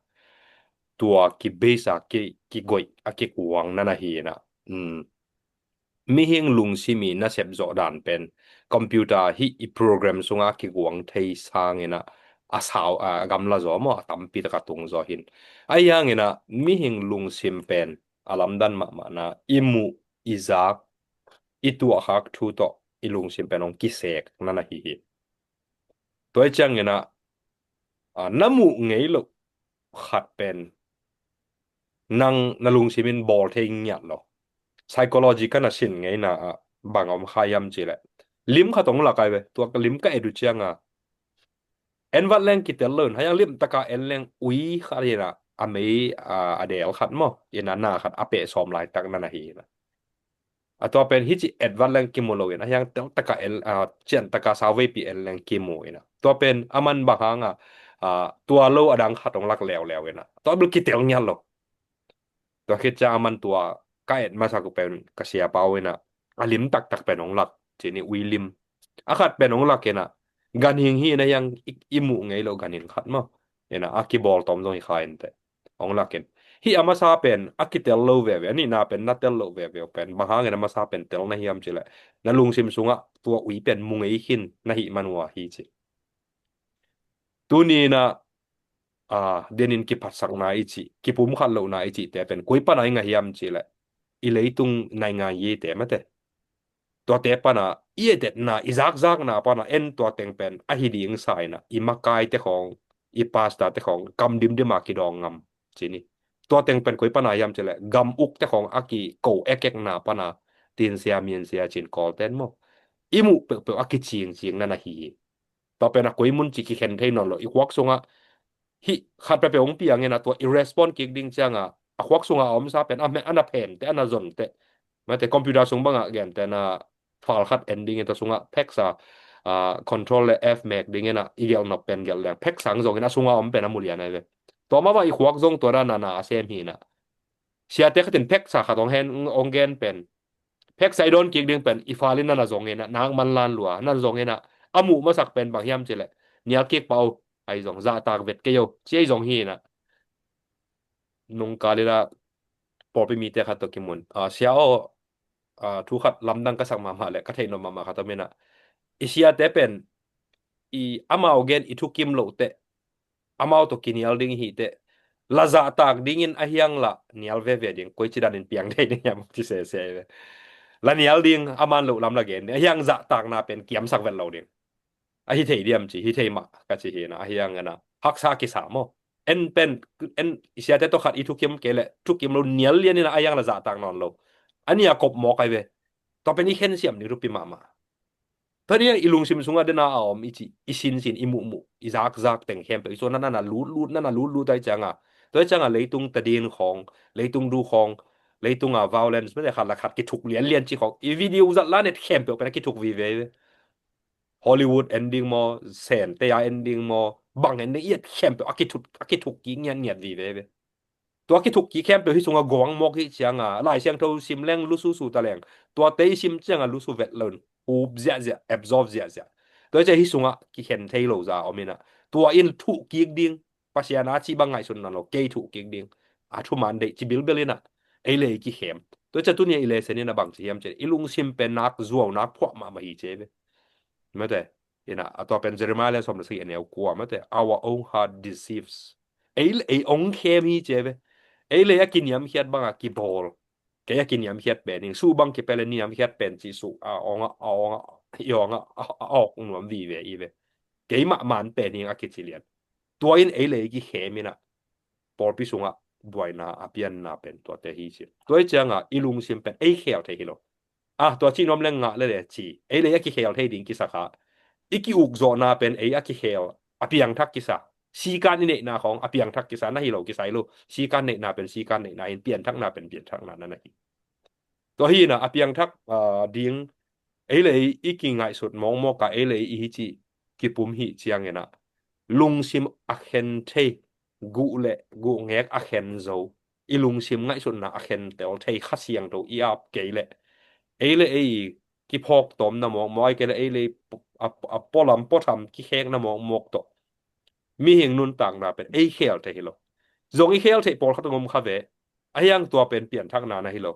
tua kibase a ki, kigoih a kikuang na na hi ina. Mihing lungsim i nasep zawh dan pen computer hi i program sunga kiguang thei sangin a, a sau a gamla zaw maw, a tampi taka tung zaw hin. Ahi hangin a mihing lungsim pen a lamdan mahmahna i muh i zak i tuahkhak thu tawh i lungsim pen hong kisek na na hi hi. Tua i ciangin a, a, na muh ngei loh khat pen nang na lungsim in bawl thei ngiat lo. Psychology ka na sin ngeina ah bang om kha hiam cileh, lim khat hong lak ai ve. Tua ka lim ka et uh cianga en vat leng kitel lo in, haiang lim taka en leng ui khat ina a mei a, a del khat maw, ina na khat a peh sawm laitak na na hi ina. A tua pen hici et vat leng kimu lo in, a hiang tel taka el, a, cian taka sauveipi en leng kimu ina. Tua pen a man bang hanga, a, tua lo a dang khat hong lak leuleu ina. Tua bil kitel ngiat lo. Tua khit ciang a man tua ka et masak uh pen ka sia pau ina, a lim taktak pen hong lak, cini ui lim. A khat pen hong lak ina, ganhing hi ina hiang i, i muh ngei lo ganhing khat maw. Ina a kibawl tom zong hi kha in teh. Hong lak in. Hih a masa pen a kitel lo veve, a nihna pen na tel lo veve uh pen. Bang hangin a masa pen tel na hiam cileh, na lungsim sungah tua ui pen mu ngei khin na hih man uh a hi ci. Tuni ina, a, denin kiphatsakna i cih, kipumkhat lohna i cihte pen koi pana i ngah hiam cileh, i leitung naingan yite mate. Tuate pana i etetna, i zakzakna pana en tua teng pen a hi ding sa ina, i makaite khawng, i pastorte khawng kam dimdima kidawng ngam cini. Tua teng pen koi pana hiam cileh, gam ukte khawng a kiko ekekna pana tinsia minsia cin kawlten maw, i muh peuhpeuh a kicingcing na na hi hi. Tua pen a koi mun ci kikhen thei nawn lo. I khuak sungah hih khat peuhpeuh hong piangin a tua i respond kik ding cianga a khuak sungah a omsa pen a, a na phemte, a na zonte. Mate computer sung bangah gente na file khat en dingin tua sungah peksa, a, control le F mek dingin a i gelh nop pen gelh leng peksa ang zongin a sungah om pen a mulian ai ve. Tua mavah i khuak zong tua dana na a sem hi ina. Siate khatin peksa khat hong hen, hong gen pen peksa i dawn kik ding pen i fal in na na zong ina, nak man lan lua na zong ina, a muh masak pen bang hiam cileh, nial kik pau, ai zong zahtak vet kei o ci ai zong hi ina. Nungkal ina pawlpi mite khat tawh kimun, a, sia aw, a, thu khat lamdang ka sak mahmah le ka theih nop mahmah khat om ina, i siate pen i amau gen i thukim loh teh amau tawh kinial ding hi teh, la zahtak dingin a hiang la nial veve ding, koi ci danin piang thei ding hiam ci sese ve. La nial ding a man loh lam la gen ding, a hiang zahtakna pen kiamsak vet lo ding. A hi thei diam ci, hi thei mah ka ci hi ina, a hiang ina haksa kisa maw. En pen, en i siate tawh khat i thukim kei le thukim lo nial lian ina a hiang la zahtak nawn lo. A nia kop mawk ai ve. Tua pen i khensiam ding thupi mahmah. Tua ni i lungsim sungah dena a om i cih, i sinsin, i muhmuh, i zakzak teng khempeuh i suan nana lutlut, nana lutlut ai cianga, tua i cianga leitung tadin khawng, leitung du khawng, leitunga violence mete khat la khat kithuk lianlian ci khawng, i video zat la net khempeuh pen a kithuk vive ve. Hollywood ending maw, Sen te a ending maw, bang ending i et khempeuh a kithuk, a kithuk ki ngiatngiat vive ve. Tua kithuk ki khempeuh hi sunga guang mawk hi cianga, Lai Siangtho sim leng lususu ta leng, tuate i sim cianga lusu vet lo in, up ziahziah, absorb ziahziah. Tua i cia hi sunga kikhen thei lo za om ina, tua in thuh kik ding, Pasian a ci bang ngaihsun na lo, kei thuh kik ding, a thuman deih ci bilbel ina, ei le ei kikhem. Tua i cia tuni a i lesen ina bang ci hiam ci, i lungsim pen nak zuau nak phuah mahmah hi ci ve. Mate, ina, a tua pen Jeremiah le sawm le sagih a neu kua mate, our own heart deceives. Ei, ei ong khem hi ci ve. Ei le a kiniamkhiat banga kibawl. Kei a kiniamkhiat pen hing, su bang kipele niamkhiat pen ci su, a onga, a onga, i onga, a, a ok nuam vive i ve. Kei mah man pen hing a kici lian. Tua in ei le ei kikhem ina, pawlpi sunga buaina a pianna pen tuate hi ci. Tua i cianga i lungsim pen ei khel thei hi lo. A, tua ci nuam leng ngah le le ci. Ei le a kikhel thei ding kisa kha. I ki-uk zawhna pen ei a kikhel, a piangthak kisa. Sikan i neihna khawng a piangthak kisa, na hi lo kisai lo. Sikan neihna pen sikan neihna in, pianthakna pen pianthakna na na hi. Tua hi ina a piangthak, a, ding, ei le ei i kingaihsut mawkmawk a, ei le ei i hi ci kipum hi ciang ina, lungsim a khen thei, guh le guh ngek a khen zo, i lungsim ngaihsutna a khen tel thei Kha Siangtho i ap kei le, ei le ei kiphawk tawmna mawkmawk, ai kei le ei le a, a pualam puatham kikhekna mawkmawk tawh mihing nuntakna pen ei khel thei hi lo. Zong i khel theih pawlkhat hong om kha ve. Ahi hang tua pen pianthakna na hi lo.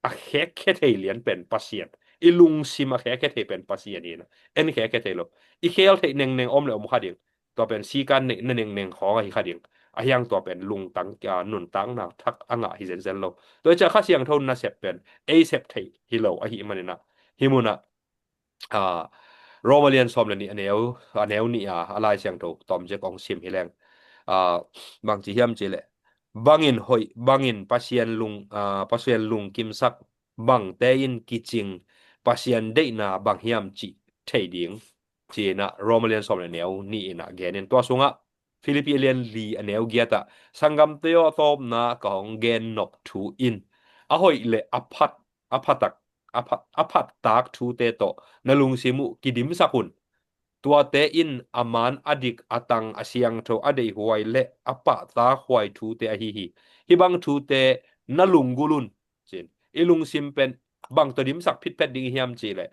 A khekkhia thei lian pen Pasian. I lungsim a khekkhia thei pen Pasian hi na. En khekkhia thei lo. I khel theih nengneng om le om kha ding. Tua pen sikan neih na nengneng khawng ahi kha ding. Ahi hang tua pen lungtang, a, nuntakna thak a ngah hi zenzen lo. Tua i ciah Kha Siangtho nasep pen ei sep theih hi lo ahi manin ah. Hih mun ah, a, Roma lian sawm le nih a neu, a neu nih a, a Lai Siangtho tawm zek hong sim hi leng. A, bang ci hiam cih leh, bangin hoih, bangin Pasian lung, a, Pasian lungkimsak bangte in kicing, Pasian deihna bang hiam cih thei ding, ci-in ah Roma lian sawm le neu nih in ah genin, tua sungah Philippi a lian li a neu giat ah, sanggamte aw, tawpna ka hong gen nop thu in, a hoih le a phat, a phatak, a phat, a phattak thute tawh na lungsim uh kidimsak un. Tuate in a man, a dik, a tang, a siangtho, a deihhuai le a pahtakhuai thute ahi hi. Hih bang thute na lunggulh un, ci-in. I lungsim pen bang tawh dimsak phitphet ding hiam cih leh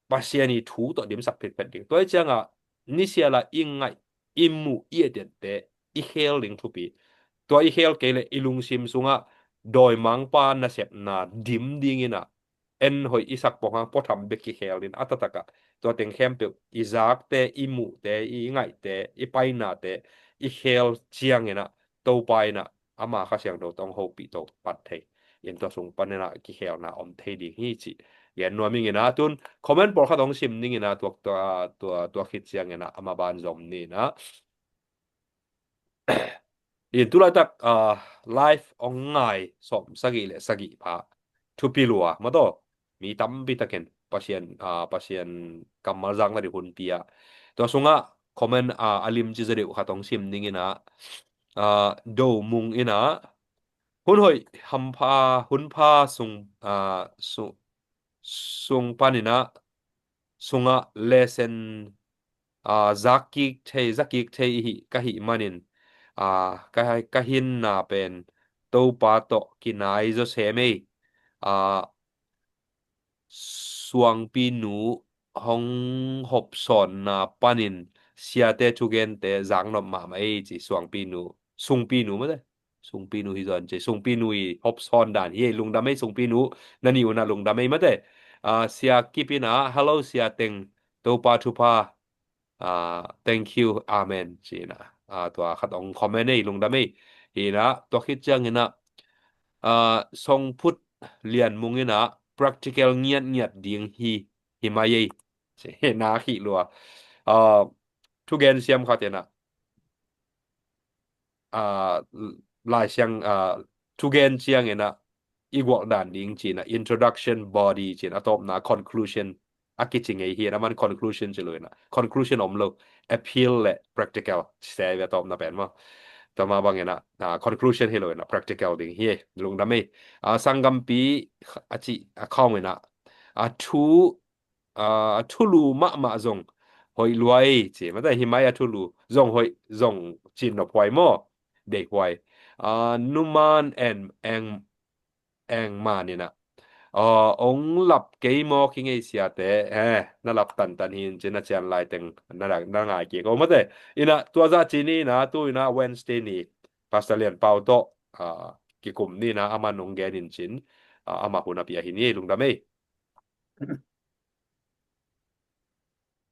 Pasian i thu tawh dimsak phitphet ding. Tua i ciangah nisiala i ngaih, i muh, i et ette i khel ding thupi. Tua i khel kei leh i lungsim sungah dawimangpa nasepna dim dingin ah, en hoih i sak pawng hang puatham bek kikhel in a taktak ah tua teng khempeuh i zakte, i muhte, i ngaihte, i painate i khel ciangin ah Topa in ah ama Kha Siangtho tawh hong hopih, tawh pat thei in tua sung panin ah kikhelna om thei ding hi cih gen nuam ing in ah, tun comment pawlkhat hong sim ning in ah, tua, tua, tua, tua khit ciangin ah ama ban zom ni in ah. In tulaitak, ah, live hong ngai sawm sagih le sagih pha thupi lua maw taw. Mi tampi takin Pasian, ah, Pasian kammal zakna ding hun pia. Tua sungah comment, ah, a limci zaw deuh khat hong sim ning in ah, ah, Do Mung in ah, hun hoih hampha, hunpha sung, ah, su-, sung panin ah, sungah lesson, ah, zak kik thei, zak kik thei i hih ka hih manin, ah, ka, ka hinna pen Topa tawh kinai zaw sem ei. Ah, Suangpi nu hong hopsawnna panin siate thugente zaknop mahmah ei, ci. Suangpi nu, Sungpi nu maw te? Sungpi nu hi zaw in ci. Sungpi nu i hopsawn dan hi ei, lungdam ei Sungpi nu, na nih un ah lungdam ei maw te. Ah, Sia Kip in ah, "Hello Sia Teng, Topa thupha, ah, thank you, amen," ci in ah. Ah, tua khat hong comment ei, lungdam ei. Hi in ah, tua khit ciangin ah, ah, Song Phut Lian Mung in ah, "Practical ngiatngiat ding hi, hi mai ei," ci. Na khih lua. Ah, thugen siam khat in ah, ah, Lai Siang, ah, thugen ciangin ah i gualh dan ding ci in ah, introduction, body ci in ah, a tawpna conclusion a kici ngei hi in ah, aman conclusion ci lo in ah, conclusion om lo, appeal le practical ci se ve, a tawpna pen maw. Tua mah bangin ah, ah, conclusion hi lo in ah, practical ding hi ei, lungdam ei. Ah, sanggampi a cih a khawng in ah, a thu, ah, a thulu mahmah zong hoih lua ei, ci. Mate, hi mai a thulu zong hoih, zong cin nop huai maw, deih huai. Ah, Numan en eng, eng man in ah, ah, hong lap kei maw, kingei siate, eh, na lap tantan hi in ci, na cian lai teng na, na ngai kik o mate. In ah tua zah ci ni in ah, tu in ah Wednesday ni Pastor Lian Pau tawh, ah, kikum ni in ah, aman hong gen in cin, ah, ama hun a pia hi ni, lungdam ei.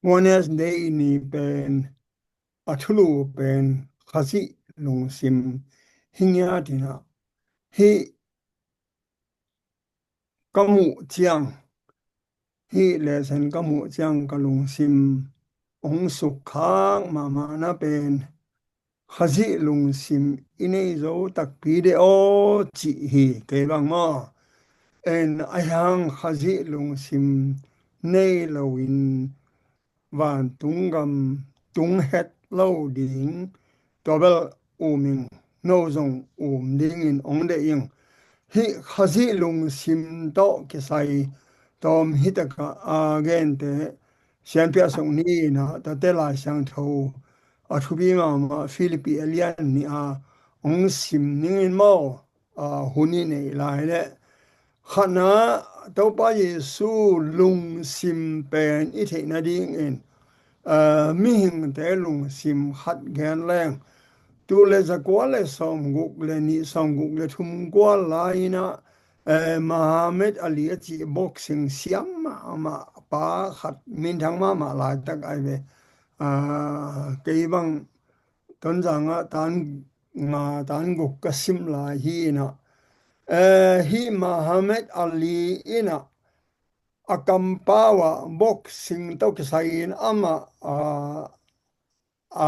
Wednesday ni pen a thulu pen Khazih lungsim hi ngiat in ah, hih ka muh ciang, hih lesson ka muh ciang ka lungsim hong sukkhak mahmahna pen Khazih lungsim i nei zo takpi de aw, cih hi kei bang maw. En, ahi hang Khazih lungsim nei loin vantung gam tung het lo ding, tua bel um ing, no zong um dingin hong deih ing. Hih Khazih lungsim tawh kisai tawm hi takah a gente sianpiah suk ni in ah, tate Lai Siangtho a thupi mahmah Philippi a lian nih a hong sim ning in maw, a hun i neih lai leh Khatna, Topa Jesu lungsim pen i theih nadingin, eh, mihingte lungsim khat gen leng, tul le zakua le sawmguk le nih, sawmguk le thum kual lai-in ah, eh, Muhammad Ali a cih boxing siam mahmah pa khat, minthang mahmah laitak ahi ve. Ah, kei bang Tonzang ah tan nga tan guk ka sim lai hi-in ah, eh, hih Muhammad Ali in ah a kampau ah boxing tawh kisai-in amah, ah, a,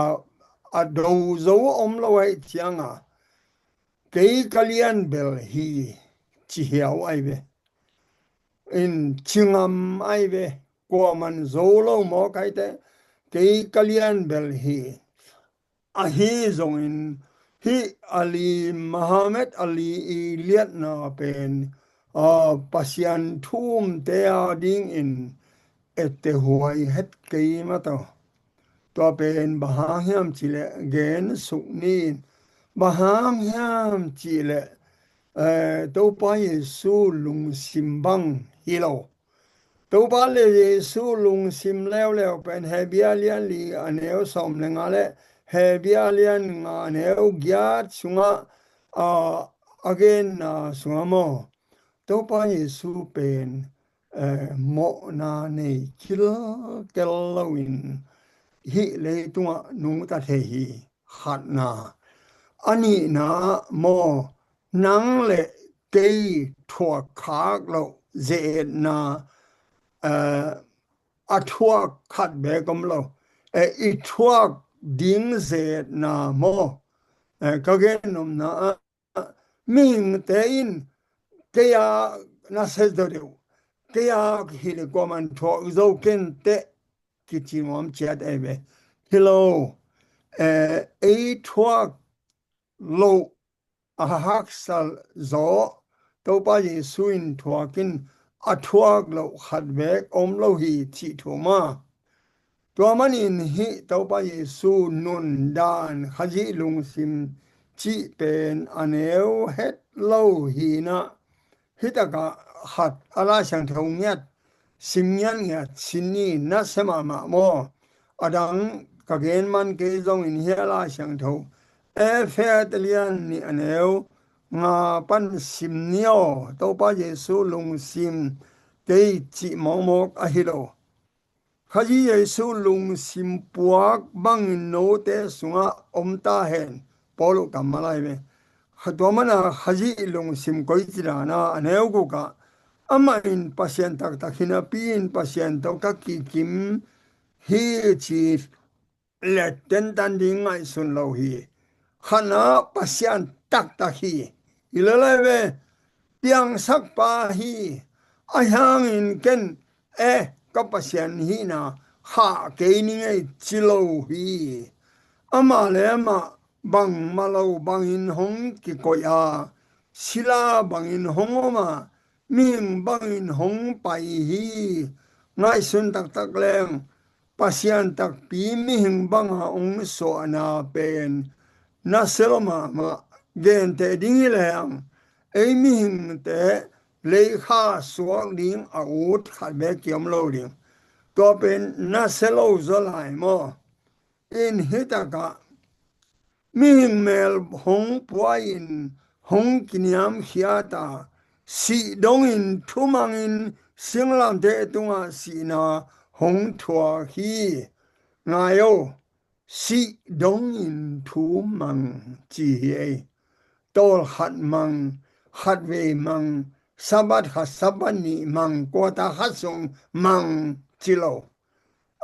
a do zo om lo ahih ciangin, "Kei ka lian bel hi," ci hiau ahi ve. In ci ngam ahi ve. Kuaman zo lo mawk ahih teh, "Kei ka lian bel hi." Ahi zongin hih Ali, Muhammad Ali i liatna pen, ah, Pasian thu umte adingin etteh huai het kei mah tawh. Tua pen bang hang hiam cih leh gen suk ni. Bang hang hiam cih leh, eh, Topa Jesu lungsim bang hi lo. Topa le Jesu lungsim leuleu pen Hebru a lian li a neu sawm le nga le Hebru a lian nga a neu giat sungah, ah, a genna sungah maw, Topa Jesu pen, eh, mawhna nei kilkel loin hih leitungah nungta thei hi. Khatna. A nihna maw, nang le kei thuak khak loh ze-etna, eh, a thuak khat beek om lo. Eh, i thuak ding ze-etna maw, eh, ka gen nopna ah, mihingte in kei a na se zaw deuh, kei a hi le kuaman thuak zo ken teh kici nuam ciat ahi ve. Hi lo, eh, ei thuak loh a haksa zaw, Topa Jesu in thuak in, a thuak loh khat beek om lo hi cih thu maw. Tua manin hih Topa Jesu nundan, Khazih lungsim cih pen a neu het lo hi-in ah, hih takah khat a Lai Siangtho ngiat, sim ngiatngiat sin ni, nasia mahmah maw. A dang ka gen man kei zongin hih a Lai Siangtho Efesa a lian nih a neu nga pan sim ni aw. Topa Jesu lungsim kei cih mawkmawk ahi lo. Khazih Jesu lungsim puak bangin note sungah om ta hen, Paul kammal ahi ve. Kha tua mana Khazih lungsim koici dan a, a neu gukah, amah in Pasian taktak hi napi-in Pasian tawh ka kikim hi ci le tentan ding ngaihsun lo hi. Khatna Pasian taktak hi. Hi lel ahi ve, piangsak pa hi. Ahi hangin ken, eh, ka Pasian hihna khah kei ning ei ci lo hi. Amah le amah bangmah lo bangin hong kikoih a, sila bangin hong om a, mihing bangin hong pai hi. Ngaihsun taktak leng, Pasian takpi mihing banga hong suahna pen nasia lo mahmah. Genteh ding hi leng, ei mihingte leikha suak ding a ut khat beek kiom lo ding. Tua pen nasia lo zaw lai maw. In hih takah mihing mel hong pua-in hong kiniamkhiat a, sih dongin thumangin singlamteh tungah sihna hong thuak hi. Ngai o, sih dongin thumang ci hi ei. Tawlkhat mang, khatvei mang, Sabbath khat, Sabbath nih mang, quarter khat sung mang ci lo.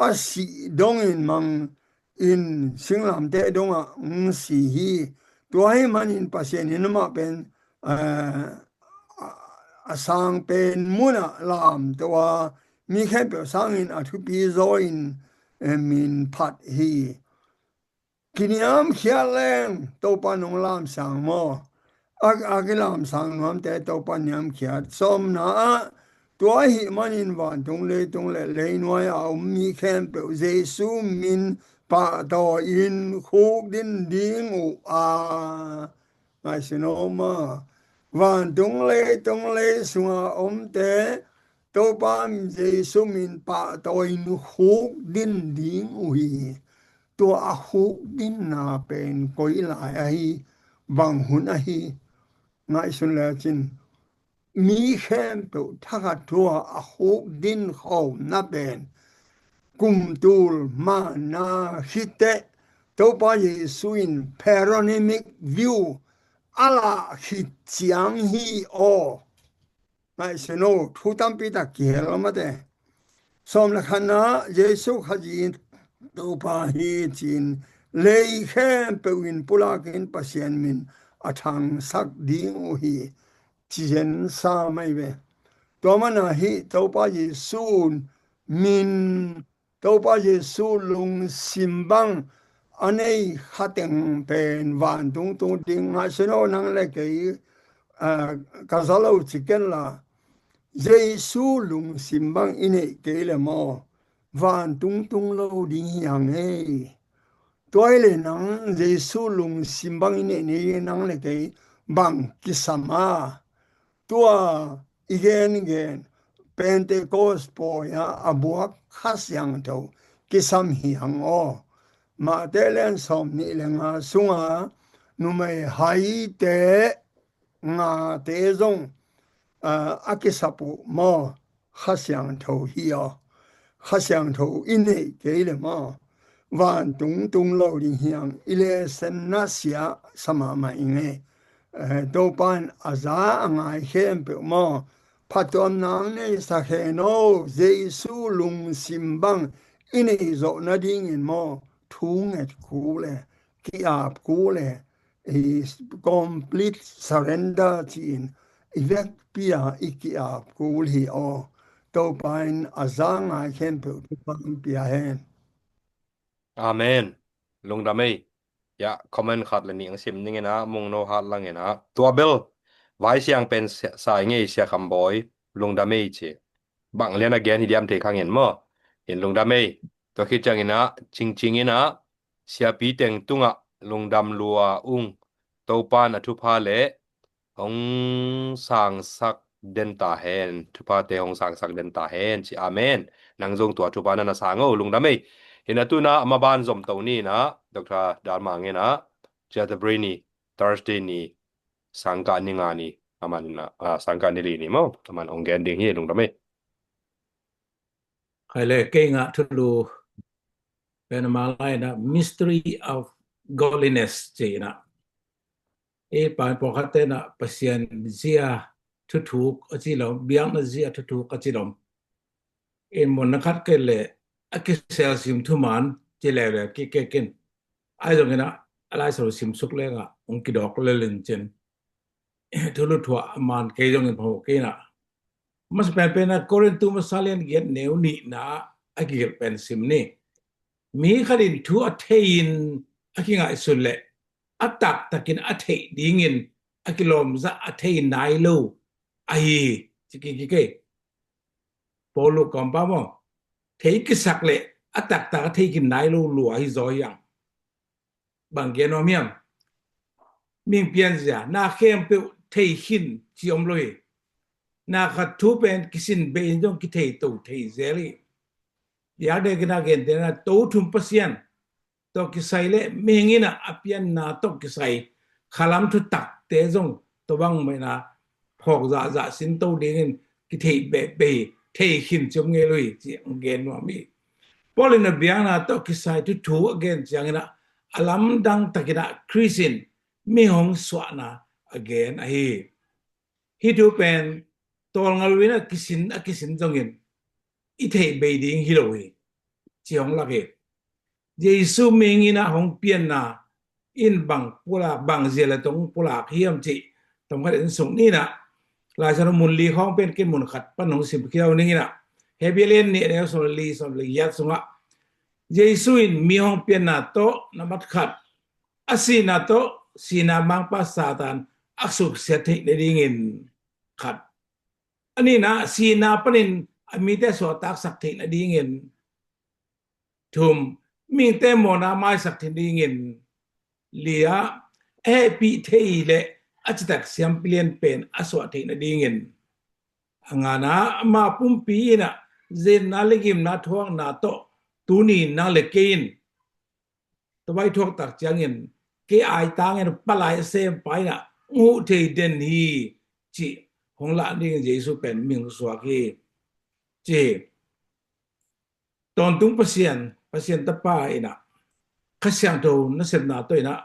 A sih dongin mang in singlamteh dongah hong si hi. Tua ahih manin Pasian in amah pen, eh, a, a sang pen munah lamto a, mi khempeuh sangin a thupi zaw in, eh, min phat hi. Kiniamkhiat leng Topa nong lamsang maw. A, a kilamsang nuamte Topa niamkhiat. Sawmna ah, tua ahih manin vantung leitung le leinuai a om mi khempeuh Jesu min pahtawi-in khukdin ding uh a. Ngaihsun aw maw. Vantung leitung lei sunga omte Topa Jesu min pahtawi in khukdin ding uh hi. Tua a khukdinna pen koi lai ahi, bang hun ahi, ngaihsun lecin mi khempeuh thakhat thu-a a khukdin khawmna pen kumtul manna khit teh Topa Jesu in panoramic view a lah khit ciang hi aw. Ngaihsun o, thu tampi tak kihel a mate. Sawm le khatna, Jesu Khazih in Topa hi ci-in lei khempeuh in pulakin Pasian min a thangsak ding uh hi, ci zen sa mai ve. Tua mana hi Topa Jesu min, Topa Jesu lungsim bang a nei khateng pen vantung tung ding. Ngaihsun o, nang le kei, ah, ka za lo ci ken la, Jesu lungsim bang i neih kei le maw, vantung tung lo ding hi hang ei. Tua hi le nang Jesu lungsim bang i neih ni nang le kei bang kisam a? Tua i gen gen Pentecost pawi-a a buak Kha Siangtho kisam hi hang aw. Mate lian sawm nih le nga sunga numei haite ngate zong, ah, a kisap uh maw, Kha Siangtho hi aw. Kha Siangtho i neih kei le maw, vantung tung lo ding hi hang. I le senna sia sa mahmah i ngei. Eh, Topa in a za a ngai khempeuh maw, phattuamna ang nei sa khen o. Jesu lungsim bang i neih zawh nadingin maw, thu nget kul e, ki-ap kul e, i complete surrender ci-in i vekpi-a i ki-ap kul hi aw. Topa in a za ngai khempeuh thupha pia hen. Amen. Lungdam ei. Ya, comment khat le nih ang sim ning ina, Mungno Hat Lang ina. Tua bel vai siang pen sa i ngei Sia Kham Bawi, lungdam ei ci. Bang lian a gen hi diam thei kha ngen maw. In lungdam ei. Tua khit ciang ina, Cingcing ina, siapi teng tungah lungdam lua ung. Topa in a thupha le hong sangsak den ta hen, thuphate hong sangsak den ta hen ci. Amen. Nang zong tua thupha na na sang o, lungdam ei. Hi na, tu na a maban zom to ni na, Doctor Dalmang ina, Jathabri ni, Thursday ni, sangkah ni nga ni, aman ina, ah, sangkah ni li ni maw, aman hong gen ding hi, lungdam ei. Khai le, kei ngah thulu pen a Malay na, mystery of godliness ci ina. I pan pawlkhatte na Pasian zia thuthuk a ci lo, biakna zia thuthuk a ci lo. In mun na khat kei le a kisel sim thuman ci leuleu kik kei kin. Ai zong ina a Lai Siangtho sim suk leng a hong kidawk lel in cin. Thulu thuah man kei zong in phamawh kei na. Masa penpen a Korintu masa lian giat neu nihna a kigelh pen sim ni. Mi khat in thu a thei in a kingaihsun le a taktakin a theih dingin a kilawmzah a thei nai lo ahi hi ci kik kei. Paul lu kawmpa maw, thei kisak le a taktak a thei kin nai lo lua hi zaw hi ang. Bang gen nuam hiam? Mihing pianzia na khempeuh thei khin ci om lo hi. Na khat thu pen kisin bei in zong kithei to thei zel hi. Biakdek ina gente na to thum Pasian tawh kisai le mihing ina a pianna tawh kisai khalam thutakte zong tua bang mah ina phawk zahzah sin to dingin kitheih behbeh hi, thei khin ci om ngei lo hi ci ang gen nuam hi. Paul in a biakna tawh kisai thuthu a gen ciang ina a lamdang tak ina Khrist in mihing hong suahna a gen ahi hi. Hih thu pen tawlnga lo ina kisin a kisin zongin i theih bei ding hi lo hi ci hong lak hi. Jesu mihing ina hong pianna in bang pulak, bang zia le tong pulak hiam cih tawm khat in sung ni na. Lai Siangtho mun li khawng pen ken mun khat pan hong sim khiau ning ina. Hebru lian nih a neu sawm le li, sawm le giat sungah Jesu in mi hong pianna tawh na mat khat, a sihna tawh sihna mangpa Satan a suksiat theih nadingin khat. A nihna, sihna panin a mite suahtaksak theih nadingin thum, mihingte mawhna maisak theih dingin li a, a hehpih thei le a citak siampi lian pen a suah theih nadingin, a ngana, ama pumpi in ah zenna le gimna thuakna tawh tuni nang le kei in tua bang i thuak tak ciangin kei aitangin palai a sempa in ah hong huh thei den hi, cih hong lah dingin Jesu pen mi hong suak hi, ci hi. Tawntung Pasian, Pasian Tapa in ah Kha Siangtho nasepna tawh in ah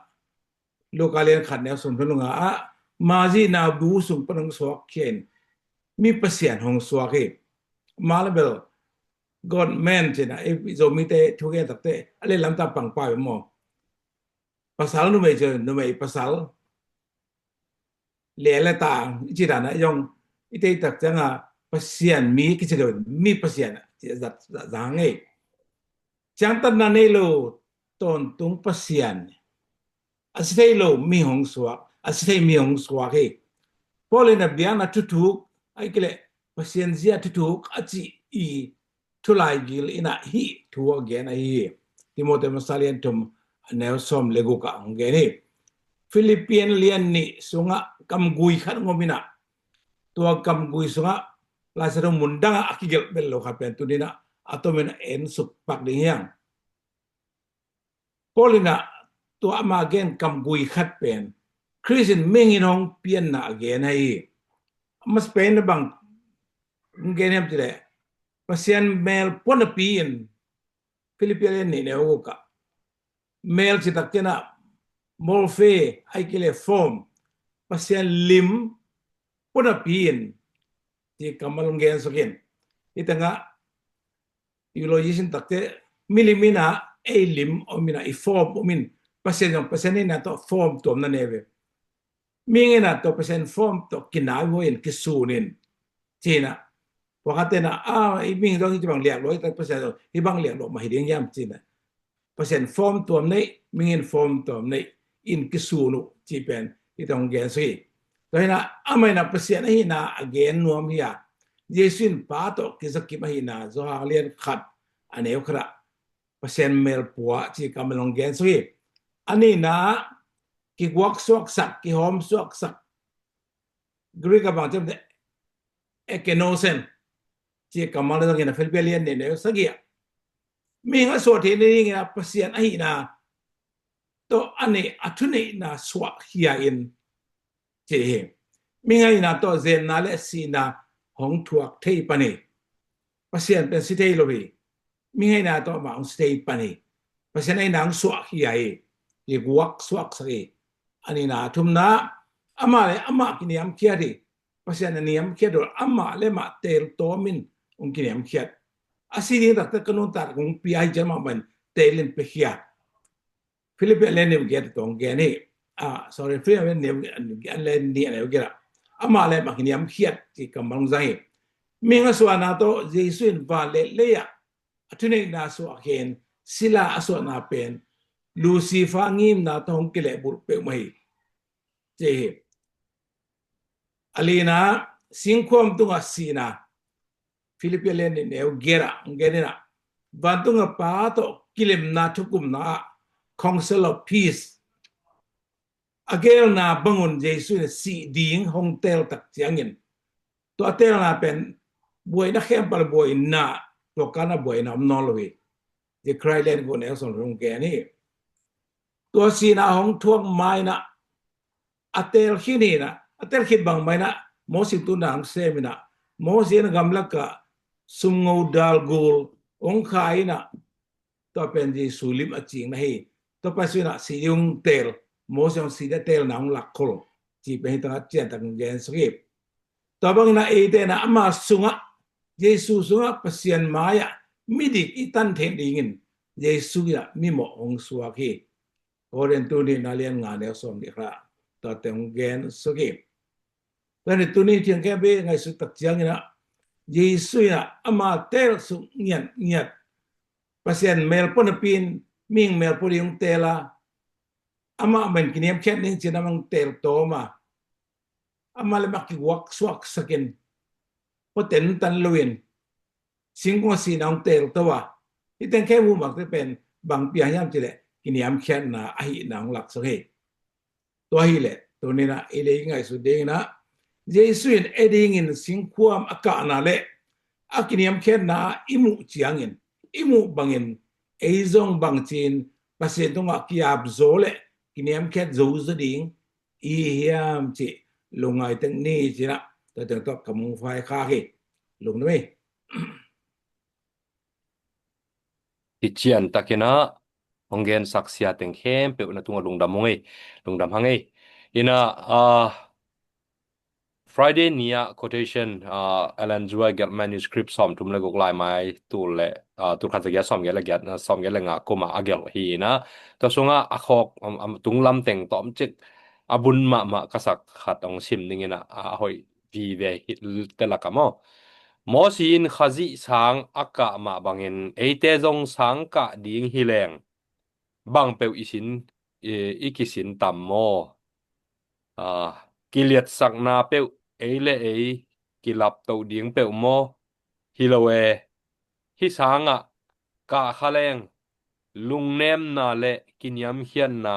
Luka lian khat neu sawm thum le nga ah Mary na bu sung pan hong suak khia in mi Pasian hong suak hi. Mah le bel God man ci-in ah, eh, Zomite thu gen takte a le lamta pangpa ve maw? Pasal numei ci, numei pasal, le le ta, i ci dan ah zong i theih tak ciang a Pasian mi kici lo, mi Pasian ci zat zang ei. Ciangtanna nei lo tawntung Pasian, a si thei lo mi hong suak, a si thei mi hong suak hi. Paul in a biakna thuthuk, ahih kei leh Pasian zia thuthuk a cih i thulaigil in ah hih thu a gen ahi hi. Timoti masa lian thum a neu sawm le guk ah hong gen hi. Philippi lian nih sungah kamgui khat hong om in ah, tua kamgui sungah Lai Siangtho mun dang ah a kigelh bel lo khat pen tuni in ah a tomin en suk pak ding hi hang. Paul in ah tua ama gen kamgui khat pen Khrist in mihing in hong pianna a gen ahi hi. A masa pen in ah bang hong gen hiam cih leh, Pasian mel pua napi in, Philippi lian nih neu guk ah, mel ci tak ciang ah morphe, ahih kei leh form, Pasian lim pua napi in, ci kammal hong gen suk in. Hih teng ah theologian takte, milim in ah ei lim om in ah, i form om in, Pasian zong Pasian in ah tawh form tuamna nei ve. Mihing in ah tua Pasian form tawh kinaihuai in, kisun in, ci-in ah, pawlkhatte in ah, ah, i mihing zong hih bang liak lua, i tak Pasian zong hih bang liak lua mah hi ding hiam, ci-in ah, Pasian form tuam neih, mihing in form tuam neih in kisun uh, cih pen hih teng hong gen suk hi. Tua hi in ah amah in ah Pasian ahihna a gen nuam hi a, Jesu in Pa tawh kizakim ahihna Johan lian khat a neu khat ah Pasian mel pua, ci kammal hong gen suk hi. A nihna ah kiguak suaksak, kihawm suaksak, Greek ah bang ci hiam cih leh ekenosen, ci kammal zong in ah Philippi lian nih neu sagih ah, mihing a suah theih nadingin ah Pasian ahihna tawh a neih, a thuneihna suahkhia in, ci hi. Mihing ahihna tawh zenna le sihna hong thuak thei pan hi. Pasian pen si thei lo hi. Mihing ahihna tawh amah hong si thei pan hi. Pasian ahihna hong suahkhia hi. Kiguak suaksak hi. A nihna, a thumna, amah le amah kiniamkhiat hi. Pasian a niamkhiat uh amah le amah teeltawm in hong kiniamkhiat. A si ding taktak ka nuntak hong pia hi ciang amah mah in teel in piakhia. Philippi lian nih neu giat tawh hong gen hi. Ah, sorry, Philippi lian nih neu giat, amah le amah kiniamkhiat, ci kammal hong zang hi. Mihing a suahna tawh Jesu in van le lei ah a thuneihna suahkhia in, sila a suahna pen Lucifer ngimna tawh hong kilehbulh peuhmah hi, ci hi. A lina, singkhuam tungah sihna, Philippi lian nih neu giat ah hong gen in ah, vantung a Pa tawh kilemna thukumna ah, Council of Peace, a geelna bangun Jesu in sih ding hong teel tak ciangin, tua a teelna pen buaina khempeuh buaina, tua kan ah buaina om nawn lo hi, ci Khrih lian guk neu sawm hong gen hi. Tua sihna hong thuak ma in ah a teel khit hi in ah, a teel khit bang ma in ah Moses tungah hong sem in ah, Moses in gamlak ah sumngo dal gul hong khai in ah, tua pen Jesu lim a cingna hi. Tua pen Jesu in ah sih ding hong teel, Moses hong sih ding a teelna hong lakkhol, ci pen hih tengah ciantak hong gen suk hi. Tua bangin ah eite in ah ama sungah, Jesu sungah Pasian mai-ah midik i tan theih dingin Jesu in ah mimawh hong suak hi. Korin tu nihna lian nga neu sawm nih khat ah tuate hong gen suk hi. Tua hi in ah tuni ciang kei a bei ngaihsut tak ciangin ah, Jesu in ah ama teel suk ngiatngiat, Pasian mel pua napi in mihing mel pua ding hong teel a, amah mah in kiniamkhiat ning ci-in amah hong teeltawm a, amah le amah kiguak suaksak in, pua tentan loin singkung ah sihna hong teelto a, hih teng kei muh makte pen bang piang hiam cih leh kiniamkhiatna ahihna hong laksak hi. Tua hi leh Tuninah i lei ngaihsut dinginah Jesu in ei dingin singkhuam a kahna le a kiniamkhiatna i muh ciangin, i muh bangin ei zong bangcin Pasian tungah kiapzaw le kiniamkhiat zozaw ding i hiam cih lungngai teng ni cinah tua teng tawh ka mungfai khak hi. Lungdam ei. Hi cian takinah hong gensak sia teng khempeuh na tungah lungdam hong ei, lungdam hang ei. Inah, ah, Friday ni-ah quotation, ah, Ellen G. White gelh manuscript sawmthum le guk laimai tul le, ah, tul khat zagiat sawmgiat le giat, ah, sawmgiat le nga kumah a gelh hi inah. Tua sungah a khawk, am, am, tunglam teng tawmcik a bun mahmah ka sak khat hong sim dinginah, ah, a hoih vive hi te lak ah maw. Mosi in Khazih sang a kah mah bangin eite zong sang kah ding hi leng bang peuh i sin, i, i kisin tam maw? Ah, kiliatsakna peuh ei le ei kilaptoh ding peuh maw? Hi lo e. Hih sangah kah kha leng lungnemna le kiniamkhiatna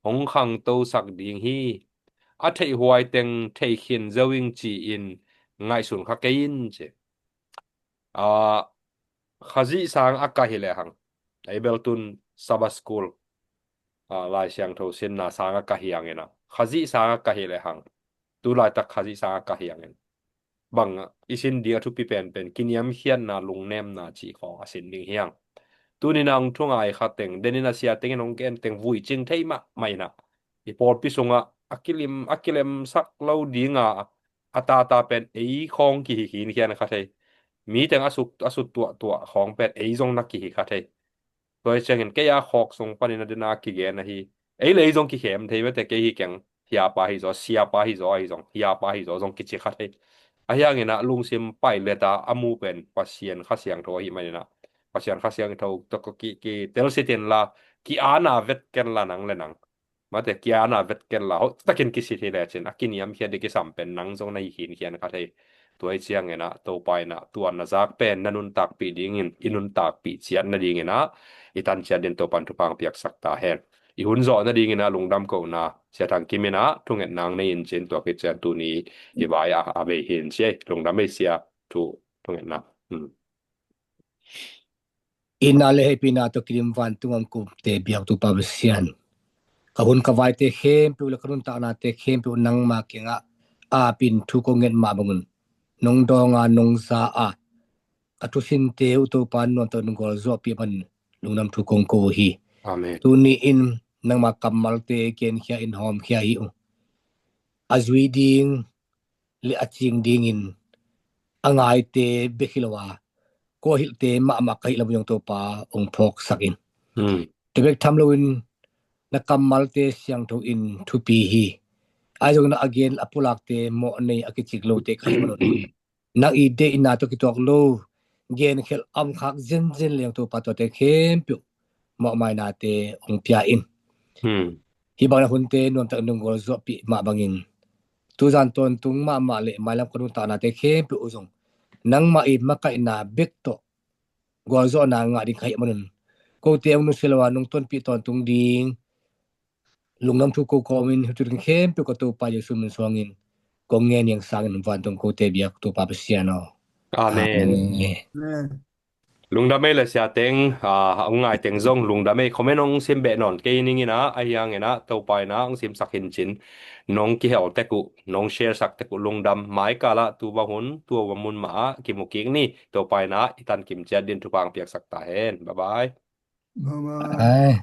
hong khangtosak ding hi. A theihhuai teng theikhin zo ing ci-in ngaihsun kha kei in ci. Ah, Khazih sang a kah hi lehang, ei bel tun Sabbath School, ah, Lai Siangtho sinna sang a kah hi hanginah, Khazih sang a kah hi lehang, tu laitak Khazih sang a kah hi hangin bang i sin ding a thupi penpen kiniamkhiatna, lungnemna cih khawng a sin ding hi hang. Tuninah hong thungai kha teng, deninah sia tengin hong gen teng vuicing thei mahmah inah i pawlpi sungah a kilim, a kilemsak lo dinga a tata pen ei khawng kihi khinkhian kha thei. Mi teng a sut, a sut tuahtuah khawng pen ei zong na kihi kha thei. Tua hi ciangin kei a khawk sung panin a dena kigen ahi. Ei le ei zong kikhem thei mate, kei hi keng hiapa hi zaw, siapa hi zaw ahi zong, hiapa hi zaw zong kici kha thei. Ahi hanginah lungsim paileta a mu pen Pasian Kha Siangtho ahi maninah Pasian Kha Siangtho tawh ki, ki telsitin la, ki-ana vet ken la nang le nang. Mate, ki-ana vet ken la, hoih takin kisit hi lecin a kiniamkhiat ding kisam pen nang zong na hi khinkhian kha thei. Tua hi cianginah Topa inah tua na zak pen na nuntakpih dingin i nuntakpih ciat nadinginah i tan ciat din Topan thupha hong piaksak ta hen. I hun zawh nadinginah lungdam kohna Sia Thang Kim inah thungetna hong nei in cin tua khit cian tuni i vai a, a bei hi in ci ei. Lungdam ei sia, thu, thungetna. Hmm. Itna le hehpihna tawh kidim vantung a om kote biak Topa Pasian, ka hun ka vaite khempeuh le ka nuntaknate khempeuh nangma kiangah apin thu kong nget mah bangun nong dawnga nong za a ka thusinte uh Topa nuamtak nong gualzawhpih manin lungdam thu kong ko uh hi. Amen. Tuni-in nangma kammalte genkhia in hawmkhia hi uh. A zui ding le a cing dingin a ngaite bek hi lo a, kua hilhte mahmah ka hih lam uh zong Topa hong phawksak in. Hmm. Tua bek tham loin na kammalte siangtho in thupi hi. Ahi zongin a gen a pulakte mawh nei a kicik lote ka hih manun nang i deihna tawh kituak lo genkhelh a omkhak zenzen le zong Topa tuate khempeuh mawhmainate hong pia in. Hmm. Hih bang na hunte nuamtak nong gualzawhpih mah bangin tuzan tawntung mahmah le mailam ka nuntaknate khempeuh uh zong nangmah i makaihna bek tawh gualzawhna ngah ding ka hih manun kote hong nusia lo a nong tonpih tawntung ding lungdam thu ko kawmin hih thu ding khempeuh ka Topa Jesu min suangin kong ngen hi hang sangin vantung kote biak Topa Pasian aw. Amen. Amen. Lungdam ei le sia teng, ah, hong ngai teng zong lungdam ei. Comment hong sim beh nawn kei ning inah, ahi hanginah Topa inah hong simsak hin cin nong kihel tek uh, nong share sak tek uh lungdam. Maikalah tu va hun, tu va mun mah ah kimu kik ni. Topa inah i tan kim ciat din thupha hong piaksak ta hen. Bye bye. Bye bye. Bye.